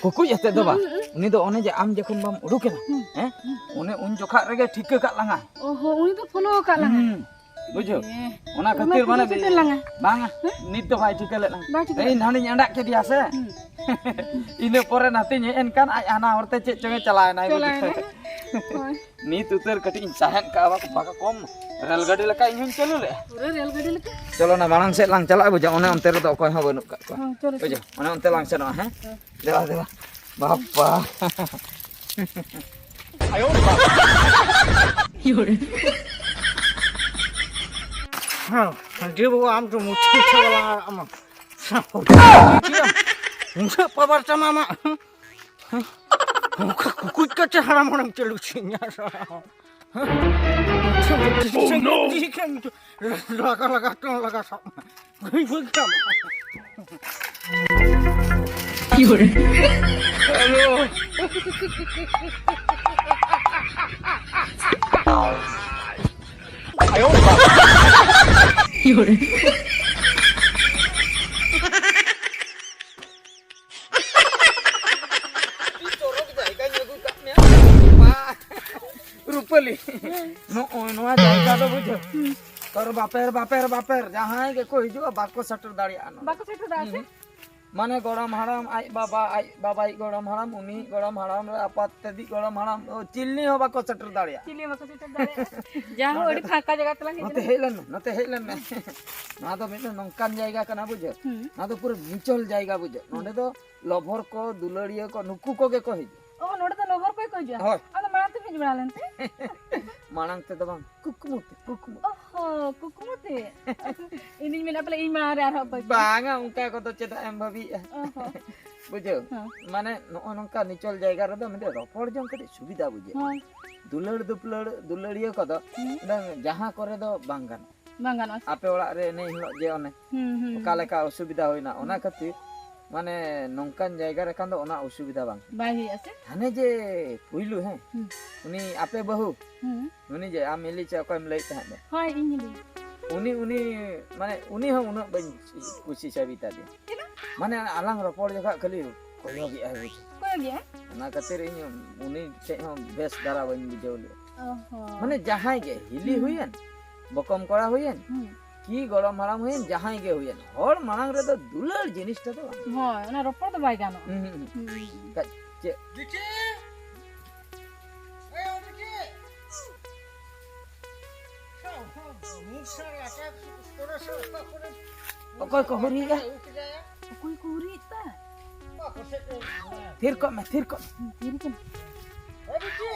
ᱦᱩᱸ, ᱦᱩᱸ᱾ ᱩᱱᱤ ᱫᱚ ᱚᱱᱮ ᱡᱮ ᱟᱢ ᱡᱚᱠᱷᱚᱱ ᱵᱟᱢ ᱩᱰᱩᱠᱮᱱᱟ, ᱦᱩᱸ, ᱦᱮᱸ? ᱦᱩᱸ᱾ ᱚᱱᱮ ᱩᱱ ᱡᱚᱠᱷᱟᱜ ᱨᱮᱜᱮ ᱴᱷᱤᱠᱟᱹ ᱠᱟᱜ ᱞᱟᱝᱟ᱾ ᱚᱦᱚ, ᱩᱱᱤ ᱫᱚ ᱯᱷᱚᱞᱳ ᱟᱠᱟᱫ ᱞᱟᱝᱟ᱾ ᱦᱩᱸ, ᱵᱩᱡᱷᱟᱹᱣ? ᱦᱮᱸ᱾ ᱚᱱᱟ ᱚᱱᱟ ᱠᱷᱟᱹᱛᱤᱨ ᱢᱟᱱᱮ ᱴᱷᱤᱠᱟᱹ ᱠᱟᱫ ᱞᱟᱝᱟ᱾ ᱵᱟᱝᱟ, ᱦᱮᱸ? ᱱᱤᱛ ᱫᱚ ᱵᱟᱭ ᱴᱷᱤᱠᱟᱹ ᱞᱮᱫ ᱞᱟᱝᱟ᱾ ᱵᱟᱭ ᱴᱷᱤᱠᱟᱹ ᱤᱧ ᱞᱮᱫ ᱦᱟᱱᱮᱧ ᱟᱸᱰᱟᱜ ᱠᱮᱫᱮᱭᱟ ᱥᱮ᱾ ᱦᱩᱸ᱾ ᱤᱱᱟᱹ ᱯᱚᱨᱮ ᱱᱟᱛᱮᱧ ᱦᱮᱡ ᱮᱱ ᱠᱷᱟᱱ ᱟᱡ ᱦᱟᱱᱟ ᱦᱚᱨᱛᱮ ᱪᱮᱫ ᱪᱚᱝ ᱮ ᱪᱟᱞᱟᱣ ᱮᱱᱟᱭ᱾ ᱪᱟᱞᱟᱣ ᱮᱱᱟᱭ᱾ ᱦᱳᱭ᱾ ᱱᱤᱛ ᱩᱛᱟᱹᱨ ᱠᱟᱹᱴᱤᱡ ᱤᱧ ᱥᱟᱦᱮᱫ ᱠᱟᱜᱼᱟ, ᱵᱟᱠᱚ, ᱵᱟᱠᱚ ᱠᱚᱢ ᱨᱮᱞ ᱜᱟᱹᱰᱤ ᱞᱮᱠᱟ ᱤᱧ ᱦᱚᱸᱧ ᱪᱟᱹᱞᱩ ᱞᱮᱜᱼᱟ᱾ ᱯᱩᱨᱟᱹ ᱨᱮᱞ ᱜᱟᱹᱰᱤ ᱞᱮᱠᱟ᱾ ᱪᱚᱞᱚ ᱱᱟ, ᱢᱟᱲᱟᱝ ᱥᱮᱫ ᱞᱟᱝ ᱪᱟᱞᱟᱜᱼᱟ, ᱵᱩᱡᱷᱟᱹᱣ, ᱚᱱᱮ ᱚᱱᱛᱮ ᱨᱮᱫᱚ ᱚᱠᱚᱭ ᱦᱚᱸ ᱵᱟᱹᱱᱩᱜ ᱠᱟᱜ ᱠᱚᱣᱟ᱾ ᱦᱚᱸ, ᱪᱚᱞᱚ, ᱵᱩᱡᱷᱟᱹᱣ, ᱪᱚᱞᱚ᱾ ᱚᱱᱮ ᱚᱱᱛᱮ ᱞᱟᱝ ᱥᱮᱱᱚᱜᱼᱟ, ᱦᱮᱸ? ᱦᱮᱸ᱾ ᱫᱮᱞᱟ, ᱫᱮᱞᱟ᱾ ᱵᱟᱯᱟ᱾ ᱦᱮᱸ, ᱡᱮ ᱵᱟᱵᱟ, ᱟᱢ ᱫᱚ ᱢᱩᱪᱷᱟᱹ ᱢᱩᱪᱷᱟᱹ ᱵᱟᱞᱟ ᱟᱢ᱾ ᱩᱱᱟᱹᱜ ᱯᱟᱣᱟᱨ ᱛᱟᱢᱟ ᱟᱢᱟᱜ᱾ ᱚᱱᱠᱟ ᱠᱩᱠᱩᱡ ᱠᱟᱛᱮ ᱦᱟᱲᱟᱢ ᱦᱚᱲᱮᱢ ᱪᱟᱹᱞᱩ ᱦᱚᱪᱚᱧᱟ᱾ Oh, no! ᱞᱟᱜᱟ, ᱞᱟᱜᱟ, ᱞᱟᱜᱟ ᱥᱟᱵ ᱢᱮ᱾ ᱵᱟᱹᱧ ᱵᱩᱡᱽ ᱫᱟ᱾ ᱦᱮᱞᱳ᱾ ᱟᱹᱰᱤ ᱪᱚᱨᱚᱠ ᱡᱟᱭᱜᱟᱧ ᱟᱹᱜᱩ ᱠᱟᱜ ᱢᱮᱭᱟ᱾ ᱵᱟ, ᱨᱩᱯᱟᱹᱞᱤ᱾ ᱦᱮᱸ᱾ ᱱᱚᱜᱼᱚᱭ ᱱᱚᱣᱟ ᱡᱟᱭᱜᱟ ᱫᱚ ᱵᱩᱡᱷᱟᱹᱣ᱾ ᱦᱩᱸ᱾ ᱛᱚᱨ ᱵᱟᱯᱮᱨ, ᱵᱟᱯᱮᱨ, ᱵᱟᱯᱮᱨ᱾ ᱡᱟᱦᱟᱸᱭ ᱜᱮᱠᱚ ᱦᱤᱡᱩᱜᱼᱟ, ᱵᱟᱠᱚ ᱥᱮᱴᱮᱨ ᱫᱟᱲᱮᱭᱟᱜᱼᱟ ᱱᱚᱰᱮ᱾ ᱵᱟᱠᱚ ᱥᱮᱴᱮᱨ ᱫᱟᱲᱮᱭᱟᱜᱼᱟ ᱥᱮ? ᱦᱩᱸ᱾ ᱢᱟᱱᱮ ᱜᱚᱲᱚᱢ ᱦᱟᱲᱟᱢ, ᱟᱡ ᱵᱟᱵᱟ, ᱟᱡ ᱵᱟᱵᱟᱭᱤᱡ ᱜᱚᱲᱚᱢ ᱦᱟᱲᱟᱢ, ᱩᱱᱤᱭᱤᱡ ᱜᱚᱲᱚᱢ ᱦᱟᱲᱟᱢ ᱨᱮ ᱟᱯᱟᱛ ᱛᱮᱫᱤᱡ ᱜᱚᱲᱚᱢ ᱦᱟᱲᱟᱢ, ᱚ, ᱪᱤᱞᱤ ᱦᱚᱸ ᱵᱟᱠᱚ ᱥᱮᱴᱮᱨ ᱫᱟᱲᱮᱭᱟᱜᱼᱟ᱾ ᱪᱤᱞᱤ ᱦᱚᱸ ᱵᱟᱠᱚ ᱥᱮᱴᱮᱨ ᱫᱟᱲᱮᱭᱟᱜᱼᱟ᱾ ᱡᱟ ᱦᱚᱸ ᱱᱚᱰᱮ ᱟᱹᱰᱤ ᱫᱚ ᱯᱷᱟᱸᱠᱟ ᱡᱟᱭᱜᱟ ᱛᱮᱞᱟᱝ ᱦᱮᱡ ᱱᱚᱛᱮ ᱮᱱᱟ᱾ ᱦᱮᱡ ᱞᱮᱱ ᱢᱮ, ᱱᱚᱛᱮ ᱦᱮᱡ ᱞᱮᱱ ᱢᱮ᱾ ᱱᱚᱣᱟ ᱫᱚ ᱢᱤᱫᱴᱮᱱ ᱱᱚᱝᱠᱟᱱ ᱡᱟᱭᱜᱟ ᱠᱟᱱᱟ, ᱵᱩᱡᱷᱟᱹᱣ? ᱦᱩᱸ᱾ ᱱᱚᱣᱟ ᱫᱚ ᱯᱩᱨᱟᱹ ᱱᱤᱪᱚᱞ ᱡᱟᱭᱜᱟ, ᱵᱩᱡᱷᱟᱹᱣ? ᱦᱩᱸ᱾ ᱱᱚᱰᱮ ᱫᱚ ᱞᱚᱵᱷᱚᱨ ᱠᱚ, ᱫᱩᱞᱟᱹᱲᱤᱭᱟᱹ ᱠᱚ, ᱱᱩᱠᱩ ᱠᱚᱜᱮ ᱠᱚ ᱦᱤᱡᱩᱜᱼᱟ᱾ ᱚ, ᱱᱚᱰᱮ ᱫᱚ ᱞᱚᱵᱷᱚᱨ ᱠᱚ ᱠᱚ ᱦᱤᱡᱩᱜᱼᱟ? ᱦᱳᱭ᱾ ᱟᱢ ᱫᱚ ᱢᱟᱲᱟᱝ ᱛᱮᱢ ᱦᱮᱡ ᱵᱟᱲᱟ ᱞᱮᱱ ᱛᱮ? ᱢᱟᱲᱟᱝ ᱛᱮᱫᱚ ᱵᱟᱝ, ᱠᱩᱠᱢᱩ ᱛᱮ, ᱠᱩᱠᱢᱩ᱾ ᱚᱦᱚ, ᱠᱩᱠᱢᱩ ᱛᱮ᱾ ᱤᱧ ᱫᱩᱧ ᱢᱮᱱᱟ ᱯᱟᱞᱮ ᱤᱧ ᱢᱟᱲᱟᱝ ᱨᱮ ᱟᱨᱦᱚᱸ ᱚᱠᱚᱭ ᱪᱚ᱾ ᱵᱟᱝᱟ, ᱚᱱᱠᱟ ᱠᱚᱫᱚ ᱪᱮᱫᱟᱜ ᱮᱢ ᱵᱷᱟᱹᱵᱤᱭᱮᱫᱼᱟ? ᱚᱦᱚ᱾ ᱵᱩᱡᱷᱟᱹᱣ? ᱦᱮᱸ᱾ ᱢᱟᱱᱮ ᱱᱚᱜᱼᱚ ᱱᱚᱝᱠᱟ ᱱᱤᱪᱚᱞ ᱡᱟᱭᱜᱟ ᱨᱮᱫᱚ ᱢᱤᱫᱴᱮᱡ ᱨᱚᱯᱚᱲ ᱡᱚᱝ ᱠᱟᱹᱴᱤᱡ ᱥᱩᱵᱤᱫᱷᱟ ᱵᱩᱡᱷᱟᱹᱜᱼᱟ᱾ ᱦᱳᱭ᱾ ᱫᱩᱞᱟᱹᱲ ᱫᱩᱯᱞᱟᱹᱲ, ᱫᱩᱞᱟᱹᱲᱤᱭᱟᱹ ᱠᱚᱫᱚ ᱦᱩᱸ᱾ ᱢᱤᱫᱴᱟᱝ ᱡᱟᱦᱟᱸ ᱠᱚᱨᱮ ᱫᱚ ᱵᱟᱝ ᱜᱟᱱᱚᱜᱼᱟ᱾ ᱵᱟᱝ ᱜᱟᱱᱚᱜᱼᱟ᱾ ᱟᱯᱮ ᱚᱲᱟᱜ ᱨᱮ ᱮᱱᱮ ᱦᱤᱞᱳᱜ ᱡᱮ ᱚᱱᱮ ᱦᱩᱸ, ᱦᱩᱸ, ᱚᱠᱟ ᱦᱩᱸ᱾ ᱞᱮᱠᱟ ᱚᱥᱩᱵᱤᱫᱷᱟ ᱦᱩᱭᱱᱟ, ᱚᱱᱟ ᱦᱩᱸ᱾ ᱠᱷᱟᱹᱛᱤᱨ ᱢᱟᱱᱮ ᱱᱚᱝᱠᱟᱱ ᱡᱟᱭᱜᱟ ᱨᱮ ᱠᱷᱟᱱ ᱫᱚ ᱚᱱᱟ ᱚᱥᱩᱵᱤᱫᱷᱟ ᱵᱟᱝ᱾ ᱵᱟᱭ ᱦᱩᱭᱩᱜᱼᱟ ᱥᱮ? ᱦᱟᱱᱮ ᱡᱮ ᱯᱩᱭᱞᱩ, ᱦᱮᱸ, ᱦᱩᱸ᱾ ᱩᱱᱤ ᱟᱯᱮ ᱵᱟᱹᱦᱩ, ᱦᱩᱸ᱾ ᱩᱱᱤ ᱡᱮ ᱟᱢ ᱦᱤᱞᱤ ᱪᱮ ᱚᱠᱚᱭᱮᱢ ᱞᱟᱹᱭᱮᱫ ᱛᱟᱦᱮᱸᱫ ᱫᱚ? ᱦᱳᱭ, ᱤᱧ ᱦᱤᱞᱤ᱾ ᱩᱱᱤ, ᱩᱱᱤ, ᱢᱟᱱᱮ ᱩᱱᱤ ᱦᱚᱸ ᱩᱱᱟᱹᱜ ᱵᱟᱹᱧ ᱠᱩᱥᱤ ᱥᱟᱹᱵᱤᱛᱟ ᱫᱮᱭᱟ᱾ ᱪᱮᱫᱟᱜ? ᱢᱟᱱᱮ ᱟᱞᱟᱝ ᱨᱚᱯᱚᱲ ᱡᱚᱠᱷᱟᱜ ᱠᱷᱟᱹᱞᱤ ᱠᱚᱭᱚᱜᱮᱜᱼᱟᱭ ᱵᱩᱡᱷᱟᱹᱣ᱾ ᱠᱚᱭᱚᱜᱮᱜᱼᱟᱭ? ᱚᱱᱟ ᱠᱷᱟᱹᱛᱤᱨ ᱤᱧ ᱩᱱᱤ ᱴᱷᱮᱡ ᱦᱚᱸ ᱵᱮᱥ ᱫᱷᱟᱨᱟ ᱵᱟᱹᱧ ᱵᱩᱡᱷᱟᱹᱣ ᱞᱮᱫᱼᱟ᱾ ᱚ ᱦᱚᱸ᱾ ᱢᱟᱱᱮ ᱡᱟᱦᱟᱸᱭ ᱜᱮ, ᱦᱤᱞᱤ ᱦᱩᱸ᱾ ᱦᱩᱭᱮᱱ, ᱵᱚᱠᱚᱢ ᱠᱚᱲᱟ ᱦᱩᱭᱮᱱ, ᱦᱩᱸ᱾ ᱠᱤ ᱜᱚᱲᱚᱢ ᱦᱟᱲᱟᱢ ᱦᱩᱭᱮᱱ, ᱡᱟᱦᱟᱸᱭ ᱜᱮ ᱦᱩᱭᱮᱱ, ᱦᱚᱲ ᱢᱟᱲᱟᱝ ᱨᱮᱫᱚ ᱫᱩᱞᱟᱹᱲ ᱡᱤᱱᱤᱥᱴᱟ ᱫᱚ ᱵᱟᱝ᱾ ᱦᱳᱭ, ᱚᱱᱟ ᱨᱚᱯᱚᱲ ᱫᱚ ᱵᱟᱭ ᱜᱟᱱᱚᱜᱼᱟ᱾ ᱦᱩᱸ, ᱦᱩᱸ, ᱦᱩᱸ᱾ ᱦᱩᱸ᱾ ᱠᱟ-, ᱪᱮᱫ? ᱵᱤᱴᱤ! ᱮ ᱚ ᱵᱤᱴᱤ! ᱚᱠᱚᱭ ᱠᱚ ᱦᱩᱨᱤᱭᱮᱫᱼᱟ? ᱚᱠᱚᱭ ᱠᱚ ᱦᱩᱨᱤᱭᱮᱫ ᱛᱮ? ᱛᱷᱤᱨ ᱠᱚᱜ ᱢᱮ, ᱛᱷᱤᱨ ᱠᱚᱜ ᱢᱮ᱾ ᱦᱩᱸ, ᱛᱷᱤᱨ ᱠᱚᱜ ᱢᱮ᱾ ᱮ ᱵᱤᱴᱤ!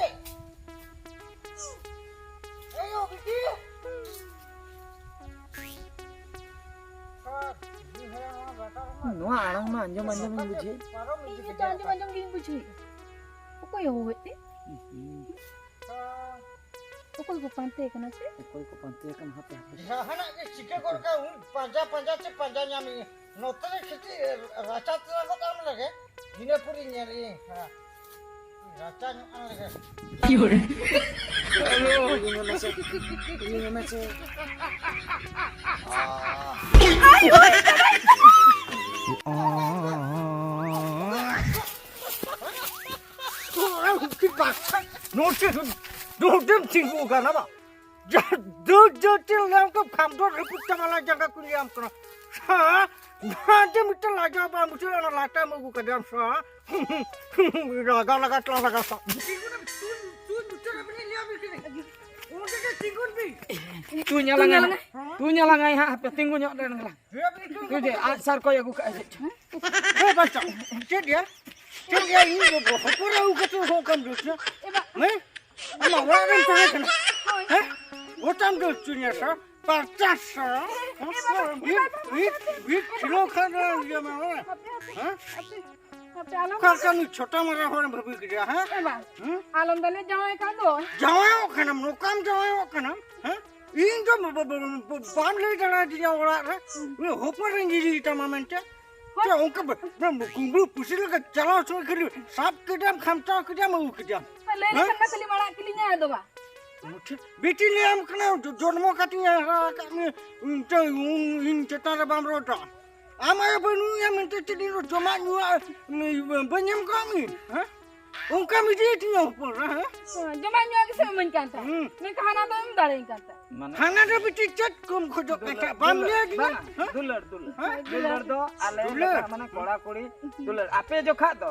ᱮ ᱭᱳ ᱵᱤᱴᱤ! ᱱᱚᱣᱟ ᱟᱲᱟᱝ ᱢᱟ ᱟᱸᱡᱚᱢ ᱟᱸᱡᱚᱢ ᱤᱧ ᱵᱩᱡᱷᱟᱹᱣᱮᱫ᱾ ᱤᱧ ᱦᱚᱸᱛᱚ ᱟᱸᱡᱚᱢ ᱟᱸᱡᱚᱢ ᱜᱤᱧ ᱵᱩᱡᱷᱟᱹᱣᱮᱫ᱾ ᱚᱠᱚᱭ ᱦᱚᱦᱚᱭᱮᱫ ᱛᱮ? ᱦᱩᱸ᱾ ᱚᱠᱚᱭ ᱠᱚ ᱯᱟᱱᱛᱮ ᱠᱟᱱᱟ ᱥᱮ? ᱚᱠᱚᱭ ᱠᱚ ᱯᱟᱱᱛᱮ ᱠᱟᱱᱟ ᱦᱟᱯᱮ ᱦᱟᱯᱮ᱾ ᱡᱟᱦᱟᱱᱟᱜ ᱜᱮ ᱪᱤᱠᱟᱹ ᱜᱚᱫ ᱠᱟᱜ ᱩᱱ ᱯᱟᱸᱡᱟ ᱯᱟᱸᱡᱟ ᱪᱮ ᱯᱟᱸᱡᱟ ᱧᱟᱢᱤᱧ᱾ ᱱᱚᱛᱮ ᱨᱮ ᱠᱟᱹᱴᱤᱡ ᱨᱟᱪᱟ ᱛᱮᱨᱟ ᱜᱚᱫ ᱟᱢ ᱞᱮᱜᱮ, ᱤᱱᱟᱹ ᱯᱚᱨᱮᱧ ᱧᱮᱞ ᱤᱧ᱾ ᱦᱮᱸ᱾ ᱨᱟᱪᱟ ᱧᱚᱜ ᱟᱢ ᱞᱮᱜᱮ᱾ ᱤᱧ ᱢᱮ ᱢᱮᱥᱮ, ᱤᱧ ᱢᱮ ᱢᱮᱥᱮ᱾ ᱱᱚᱛᱮ ᱱᱚᱰᱮᱢ ᱛᱤᱸᱜᱩ ᱟᱠᱟᱱᱟ ᱵᱟ? ᱡᱟ, ᱫᱩ, ᱡᱟ, ᱪᱮᱫ ᱞᱟᱹᱭᱟᱢ ᱠᱟᱱ ᱠᱷᱟᱢ ᱫᱚ ᱨᱟᱹᱯᱩᱫ ᱪᱟᱵᱟ ᱞᱮᱱ ᱡᱟᱸᱜᱟ ᱠᱚ ᱞᱟᱹᱭᱟᱢ ᱠᱟᱱᱟ᱾ ᱥᱟ, ᱱᱚᱰᱮ ᱢᱤᱫᱴᱮᱱ ᱞᱟᱡᱟᱣ ᱵᱟᱢ ᱵᱩᱡᱷᱟᱹᱣ, ᱚᱱᱟ ᱞᱟᱴᱟᱢ ᱟᱹᱜᱩ ᱠᱟᱫᱮᱭᱟᱢ ᱥᱟ᱾ ᱞᱟᱜᱟ, ᱞᱟᱜᱟ, ᱞᱟᱜᱟ, ᱞᱟᱜᱟ ᱥᱟ᱾ ᱛᱤᱸᱜᱩᱱ ᱵᱤᱱ, ᱛᱤᱸᱜᱩᱱ ᱵᱤᱱ᱾ ᱛᱩᱧ ᱟᱞᱟᱝ ᱟᱭ ᱦᱟᱸᱜ, ᱛᱩᱧ ᱟᱞᱟᱝ ᱟᱭ ᱦᱟᱸᱜ, ᱦᱟᱯᱮ ᱛᱤᱸᱜᱩ ᱧᱚᱜ ᱞᱮᱱ ᱜᱮᱞᱟᱝ᱾ ᱛᱩᱭ ᱡᱮ ᱟᱜᱼᱥᱟᱨ ᱠᱚᱭ ᱟᱹᱜᱩ ᱠᱟᱜᱼᱟ ᱪᱮᱫ ᱪᱚ᱾ ᱦᱮᱸ, ᱵᱟᱧᱪᱟᱣ᱾ ᱪᱮᱫ ᱭᱟ? ᱪᱮᱫ ᱭᱟ? ᱤᱧ ᱫᱚ ᱦᱚᱯᱚᱱ ᱟᱹᱜᱩ ᱠᱟᱛᱮ ᱦᱚᱸ ᱚᱱᱠᱟᱢ ᱫᱩᱥ ᱭᱟ? ᱦᱮᱸ? ᱟᱢᱟᱜ ᱚᱲᱟᱜ ᱨᱮᱢ ᱛᱟᱦᱮᱸ ᱠᱟᱱᱟ? ᱦᱮᱸ? ᱜᱚᱴᱟᱢ ᱫᱩᱥ ᱦᱚᱪᱚᱧᱟ ᱥᱟ? ᱯᱟᱨᱪᱟᱥ ᱥᱟ? ᱵᱷᱤᱛ, ᱵᱷᱤᱛ, ᱵᱷᱤᱛ ᱠᱷᱤᱞᱟᱹᱣ ᱠᱷᱟᱱ ᱫᱚ ᱤᱭᱟᱹ ᱢᱮ, ᱦᱮᱸ? ᱦᱮᱸ? ᱦᱟᱯᱮ, ᱟᱞᱚᱢ ᱚᱠᱟ ᱞᱮᱠᱟ ᱱᱩᱭ ᱪᱷᱳᱴᱟ ᱢᱟᱨᱟ ᱦᱚᱲᱮᱢ ᱵᱷᱟᱹᱵᱤ ᱠᱮᱫᱮᱭᱟ, ᱦᱮᱸ? ᱮ ᱵᱟ, ᱦᱮᱸ? ᱟᱞᱚᱢ ᱫᱟᱞᱮ ᱡᱟᱶᱟᱭ ᱠᱟᱱ ᱫᱚ᱾ ᱡᱟᱶᱟᱭᱚᱜ ᱠᱟᱱᱟᱢ, ᱱᱚᱝᱠᱟᱢ ᱡᱟᱶᱟᱭᱚᱜ ᱠᱟᱱᱟ, ᱦᱮᱸ? ᱤᱧ ᱫᱚ ᱵᱟ-, ᱵᱟ-, ᱵᱟ-, ᱵᱟ-, ᱵᱟᱢ ᱞᱟᱹᱭ ᱫᱟᱲᱮᱭᱟᱫᱤᱧᱟ ᱚᱲᱟᱜ ᱨᱮ᱾ ᱦᱩᱸ᱾ ᱩᱱᱤ ᱦᱚᱯᱚᱱ ᱨᱮᱧ ᱤᱫᱤᱭᱮ ᱛᱟᱢᱟ ᱢᱮᱱᱛᱮ᱾ ᱪᱮᱫ ᱚᱱᱠᱟ ᱵᱮ-, ᱵᱮ-, ᱠᱩᱢᱵᱽᱲᱩ ᱯᱩᱥᱤ ᱞᱮᱠᱟ ᱪᱟᱞᱟᱣ ᱥᱚᱢᱚᱭ ᱠᱷᱟᱹᱞᱤ ᱥᱟᱵ ᱠᱮᱫᱟᱢ, ᱠᱷᱟᱢᱪᱟᱣ ᱠᱮᱫᱟᱢ, ᱟᱹᱜᱩ ᱠᱮᱫᱟᱢ᱾ ᱞᱟᱹᱭ ᱦᱮᱸ? ᱞᱮᱠᱷᱟᱱ ᱢᱟ ᱠᱷᱟᱹᱞᱤ ᱢᱟᱲᱟᱜ ᱠᱤᱞᱤᱧᱟ ᱟᱫᱚ ᱵᱟ᱾ ᱵᱤᱴᱤ ᱞᱟᱹᱭᱟᱢ ᱠᱟᱱᱟ, ᱡᱚ-, ᱡᱚᱱᱢᱚ ᱠᱟᱛᱮᱧ ᱦᱟᱨᱟ ᱟᱠᱟᱫ ᱢᱮ, ᱤᱧ ᱪᱮ-, ᱤᱧ ᱪᱮᱛᱟᱱ ᱨᱮ ᱵᱟᱢ ᱨᱚᱲ ᱫᱟ᱾ ᱟᱢ ᱟᱭᱳ ᱵᱟᱹᱱᱩᱭᱟ ᱢᱮᱱᱛᱮ ᱪᱮᱫ ᱤᱧ ᱨᱚᱲ, ᱡᱚᱢᱟᱜ ᱧᱩᱣᱟᱜ, ᱩᱸ, ᱵᱟᱹᱧ ᱮᱢ ᱠᱟᱜ ᱢᱮ, ᱦᱮᱸ? ᱚᱱᱠᱟᱢ ᱤᱫᱤᱭᱮᱫ ᱛᱤᱧᱟ ᱦᱚᱯᱚᱱ ᱮᱨᱟ, ᱦᱮᱸ? ᱦᱮᱸ, ᱡᱚᱢᱟᱜ ᱧᱩᱣᱟᱜ ᱜᱮᱥᱮ ᱮᱢᱟᱹᱧ ᱠᱟᱱ ᱛᱟᱦᱮᱸᱫ᱾ ᱦᱩᱸ᱾ ᱢᱮᱱᱠᱷᱟᱱ ᱦᱟᱱᱟ ᱫᱚ ᱮᱢ ᱫᱟᱲᱮᱭᱟᱹᱧ ᱠᱟᱱ ᱛᱟᱦᱮᱸᱫ᱾ ᱢᱟᱱᱮ ᱦᱟᱱᱟ ᱫᱚ ᱵᱤᱴᱤ ᱪᱮᱫ ᱠᱚᱢ ᱠᱷᱚᱡᱚᱜ ᱠᱟᱱ ᱫᱩᱞᱟᱹᱲ, ᱛᱟᱦᱮᱸᱫ? ᱵᱟᱢ ᱫᱩᱞᱟᱹᱲ, ᱞᱟᱹᱭᱟ ᱫᱤᱧᱟ? ᱵᱟᱝᱟ, ᱦᱮᱸ? ᱫᱩᱞᱟᱹᱲ, ᱫᱩᱞᱟᱹᱲ᱾ ᱦᱮᱸ, ᱫᱩᱞᱟᱹᱲ ᱫᱩᱞᱟᱹᱲ᱾ ᱫᱚ ᱟᱞᱮ ᱫᱩᱞᱟᱹᱲ᱾ ᱞᱮᱠᱟ ᱢᱟᱱᱮ ᱠᱚᱲᱟ ᱠᱩᱲᱤ ᱫᱩᱞᱟᱹᱲ᱾ ᱟᱯᱮ ᱡᱚᱠᱷᱟᱜ ᱫᱚ,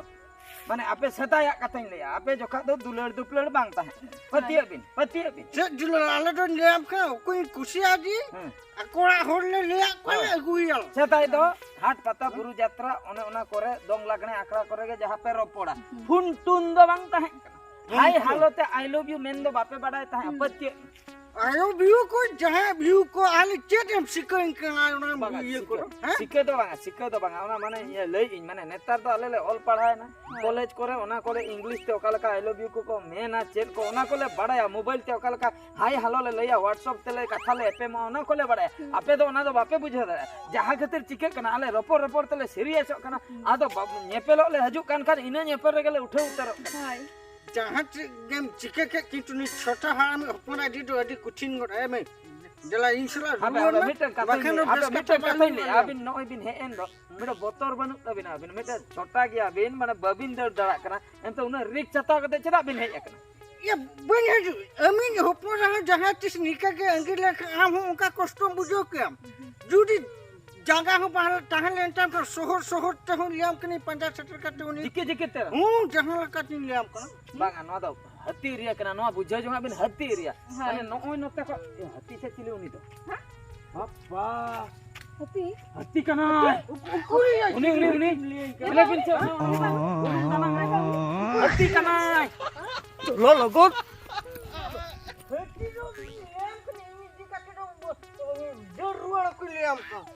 ᱢᱟᱱᱮ ᱟᱯᱮ ᱥᱮᱫᱟᱭᱟᱜ ᱠᱟᱛᱷᱟᱧ ᱞᱟᱹᱭᱟ, ᱟᱯᱮ ᱡᱚᱠᱷᱟᱜ ᱫᱚ ᱫᱩᱞᱟᱹᱲ ᱫᱩᱯᱞᱟᱹᱲ ᱵᱟᱝ ᱛᱟᱦᱮᱸ ᱠᱟᱱᱟ᱾ ᱯᱟᱹᱛᱭᱟᱹᱜ ᱵᱤᱱ, ᱯᱟᱹᱛᱭᱟᱹᱜ ᱵᱤᱱ᱾ ᱪᱮᱫ ᱫᱩᱞᱟᱹᱲ? ᱟᱞᱮ ᱫᱚᱧ ᱞᱟᱹᱭᱟᱢ ᱠᱟᱱᱟ, ᱚᱠᱚᱭᱤᱧ ᱠᱩᱥᱤᱭᱟᱫᱮ, ᱦᱮᱸ᱾ ᱟᱠᱚ ᱚᱲᱟᱜ ᱦᱚᱲ ᱞᱮ ᱞᱟᱹᱭᱟᱫ ᱠᱚᱣᱟ, ᱞᱮ ᱦᱳᱭ᱾ ᱟᱹᱜᱩᱭᱟᱞᱮ᱾ ᱥᱮᱫᱟᱭ ᱫᱚ ᱦᱟᱴ ᱯᱟᱛᱟ ᱵᱩᱨᱩ ᱡᱟᱛᱨᱟ, ᱚᱱᱮ ᱚᱱᱟ ᱠᱚᱨᱮ, ᱫᱚᱝ ᱞᱟᱜᱽᱬᱮ ᱟᱠᱷᱲᱟ ᱠᱚᱨᱮ ᱜᱮ ᱡᱟᱦᱟᱸ ᱯᱮ ᱨᱚᱯᱚᱲᱟ᱾ ᱦᱩᱸ᱾ ᱯᱷᱩᱱ ᱴᱩᱱ ᱫᱚ ᱵᱟᱝ ᱛᱟᱦᱮᱸ ᱠᱟᱱᱟ᱾ ᱦᱩᱸ᱾ ᱦᱟᱭ ᱦᱮᱞᱳ ᱛᱮ I love you ᱢᱮᱱ ᱫᱚ ᱵᱟᱯᱮ ᱵᱟᱰᱟᱭ ᱛᱟᱦᱮᱸᱫ, ᱦᱩᱸ᱾ ᱯᱟᱹᱛᱭᱟᱹᱜ᱾ I love you ᱠᱚ, ᱡᱟᱦᱟᱸ view ᱠᱚ, ᱟᱞᱮ ᱪᱮᱫ ᱮᱢ ᱥᱤᱠᱟᱹᱧ ᱠᱟᱱᱟ ᱚᱱᱟ ᱵᱟᱝᱟ, ᱤᱭᱟᱹ ᱥᱤᱠᱟᱹ, ᱠᱚᱨᱮ, ᱦᱮᱸ? ᱥᱤᱠᱟᱹ ᱫᱚ ᱵᱟᱝᱟ, ᱥᱤᱠᱟᱹ ᱫᱚ ᱵᱟᱝᱟ, ᱚᱱᱟ ᱢᱟᱱᱮ ᱤᱭᱟᱹ ᱞᱟᱹᱭᱮᱫ ᱟᱹᱧ, ᱢᱟᱱᱮ ᱱᱮᱛᱟᱨ ᱫᱚ ᱟᱞᱮ ᱞᱮ ᱚᱞ ᱯᱟᱲᱦᱟᱣᱮᱱᱟ, ᱦᱮᱸ᱾ ᱠᱚᱞᱮᱡᱽ ᱠᱚᱨᱮ ᱚᱱᱟ ᱠᱚᱨᱮ English ᱛᱮ ᱚᱠᱟ ᱞᱮᱠᱟ I love you ᱠᱚᱠᱚ ᱢᱮᱱᱟ, ᱪᱮᱫ ᱠᱚ, ᱚᱱᱟ ᱠᱚᱞᱮ ᱵᱟᱲᱟᱭᱟ, mobile ᱛᱮ ᱚᱠᱟ ᱞᱮᱠᱟ ᱦᱟᱭ ᱦᱮᱞᱳ ᱞᱮ ᱞᱟᱹᱭᱟ, WhatsApp ᱛᱮᱞᱮ ᱠᱟᱛᱷᱟ ᱞᱮ ᱮᱯᱮᱢᱚᱜᱼᱟ, ᱚᱱᱟ ᱠᱚᱞᱮ ᱵᱟᱲᱟᱭᱟ᱾ ᱦᱩᱸ᱾ ᱟᱯᱮ ᱫᱚ ᱚᱱᱟ ᱫᱚ ᱵᱟᱯᱮ ᱵᱩᱡᱷᱟᱹᱣ ᱫᱟᱲᱮᱭᱟᱜᱼᱟ᱾ ᱡᱟᱦᱟᱸ ᱠᱷᱟᱹᱛᱤᱨ ᱪᱤᱠᱟᱹᱜ ᱠᱟᱱᱟ, ᱟᱞᱮ ᱨᱚᱯᱚᱲ ᱨᱚᱯᱚᱲ ᱛᱮᱞᱮ ᱥᱤᱨᱤᱭᱟᱥᱚᱜ ᱠᱟᱱᱟ, ᱦᱩᱸ᱾ ᱟᱫᱚ ᱵᱟ-, ᱧᱮᱯᱮᱞᱚᱜ ᱞᱮ ᱦᱤᱡᱩᱜ ᱠᱟᱱ ᱠᱷᱟᱱ ᱤᱱᱟᱹ ᱧᱮᱯᱮᱞ ᱨᱮᱜᱮ ᱞᱮ ᱩᱴᱷᱟᱹᱣ ᱩᱛᱟᱹᱨᱚᱜ ᱠᱟᱱᱟ᱾ ᱦᱳᱭ᱾ ᱡᱟᱦᱟᱸ ᱪᱮᱫ ᱜᱮᱢ ᱪᱤᱠᱟᱹ ᱠᱮᱫ, ᱠᱤᱱᱛᱩ ᱱᱩᱭ ᱪᱷᱳᱴᱟ ᱦᱟᱲᱟᱢᱤᱡ ᱦᱚᱯᱚᱱ ᱟᱹᱰᱤ ᱫᱚ ᱟᱹᱰᱤ ᱠᱚᱴᱷᱤᱱ ᱜᱚᱫ ᱟᱭ ᱢᱮ᱾ ᱫᱮᱞᱟ, ᱤᱧ ᱥᱟᱞᱟᱜ ᱟᱵᱮ, ᱨᱩᱣᱟᱹᱲ ᱟᱵᱮ ᱢᱮ, ᱢᱤᱫᱴᱟᱝ ᱠᱟᱛᱷᱟᱧ ᱵᱟᱠᱷᱟᱱ ᱞᱟᱹᱭᱟ, ᱫᱚ ᱟᱵᱮ ᱵᱮᱥ ᱢᱤᱫᱴᱟᱝ ᱠᱟᱛᱷᱟ ᱠᱟᱛᱷᱟᱧ ᱵᱟᱹᱧ ᱞᱟᱹᱭᱟ, ᱨᱚᱲᱟ᱾ ᱟᱹᱵᱤᱱ ᱱᱚᱜᱼᱚᱭ ᱵᱤᱱ ᱦᱮᱡ ᱮᱱ ᱫᱚ, ᱢᱤᱫᱴᱟᱝ ᱵᱚᱛᱚᱨ ᱵᱟᱹᱱᱩᱜ ᱛᱟᱵᱤᱱᱟ, ᱟᱹᱵᱤᱱ ᱢᱤᱫᱴᱟᱝ ᱪᱷᱳᱴᱟ ᱜᱮᱭᱟ ᱵᱤᱱ, ᱢᱟᱱᱮ ᱵᱟᱹᱵᱤᱱ ᱫᱟᱹᱲ ᱫᱟᱲᱮᱭᱟᱜ ᱠᱟᱱᱟ, ᱮᱱᱛᱮ ᱩᱱᱟᱹᱜ risk ᱦᱟᱛᱟᱣ ᱠᱟᱛᱮ ᱪᱮᱫᱟᱜ ᱵᱤᱱ ᱦᱮᱡ ᱟᱠᱟᱱᱟ? ᱤᱭᱟᱹ, ᱵᱟᱹᱧ ᱦᱤᱡᱩᱜ, ᱟᱹᱢᱤᱡ ᱦᱚᱯᱚᱱ ᱨᱮᱦᱚᱸ ᱡᱟᱦᱟᱸ ᱛᱤᱥ ᱱᱤᱝᱠᱟᱹ ᱜᱮ ᱟᱸᱜᱤᱨ ᱞᱮᱠᱷᱟᱱ ᱟᱢ ᱦᱚᱸ ᱚᱱᱠᱟ ᱠᱚᱥᱴᱚᱢ ᱵᱩᱡᱷᱟᱹᱣ ᱠᱮᱭᱟᱢ᱾ ᱡᱩᱫᱤ ᱡᱟᱸᱜᱟ ᱦᱚᱸ ᱵᱟᱝ ᱛᱟᱦᱮᱸ ᱞᱮᱱ ᱛᱟᱢ ᱠᱷᱟᱱ ᱥᱚᱦᱚᱨ ᱥᱚᱦᱚᱨ ᱛᱮᱦᱚᱸ ᱞᱟᱹᱭᱟᱢ ᱠᱟᱹᱱᱟᱹᱧ ᱯᱟᱸᱡᱟ ᱥᱮᱴᱮᱨ ᱠᱟᱛᱮ ᱩᱱᱤ ᱪᱤᱠᱟᱹ, ᱪᱤᱠᱟᱹᱛᱮ? ᱦᱩᱸ, ᱡᱟᱦᱟᱸ ᱞᱮᱠᱟᱛᱤᱧ ᱞᱟᱹᱭᱟᱢ ᱠᱟᱱᱟ᱾ ᱵᱟᱝᱟ, ᱱᱚᱣᱟ ᱫᱚ ᱦᱟᱹᱛᱤ area ᱠᱟᱱᱟ, ᱱᱚᱣᱟ ᱵᱩᱡᱷᱟᱹᱣ ᱡᱚᱝᱟᱜ ᱵᱤᱱ, ᱦᱟᱹᱛᱤ area᱾ ᱦᱳᱭ᱾ ᱢᱟᱱᱮ ᱱᱚᱜᱼᱚᱭ ᱱᱚᱛᱮ ᱠᱷᱚᱱ, ᱮ, ᱦᱟᱹᱛᱤ ᱥᱮ ᱪᱤᱞᱤ ᱩᱱᱤ ᱫᱚ? ᱦᱮᱸ? ᱵᱟᱯᱟ! ᱦᱟᱹᱛᱤ? ᱦᱟᱹᱛᱤ ᱠᱟᱱᱟᱭ᱾ ᱩᱠᱩᱨᱤᱡ ᱩᱱᱤ, ᱩᱱᱤ, ᱩᱱᱤ᱾ ᱞᱟᱹᱭ ᱠᱟᱱᱟ᱾ ᱧᱮᱞᱮ ᱵᱤᱱ ᱥᱮ, ᱩᱱᱤ, ᱩᱱᱤ, ᱩᱱᱤ ᱫᱟᱱᱟᱝ ᱨᱮ᱾ ᱦᱟᱹᱛᱤ ᱠᱟᱱᱟᱭ᱾ ᱪᱚᱞᱚ ᱞᱚᱜᱚᱱ᱾ ᱦᱟᱹᱛᱤ ᱫᱚ ᱞᱟᱹᱭᱟᱢ ᱠᱟᱹᱱᱟᱹᱧ, ᱤᱧ ᱤᱫᱤ ᱠᱟᱛᱮ ᱫᱚ ᱫᱟᱹᱲ ᱨᱩᱣᱟᱹᱲ ᱟᱠᱚ ᱞᱟᱹᱭᱟᱢ ᱠᱟᱱᱟ᱾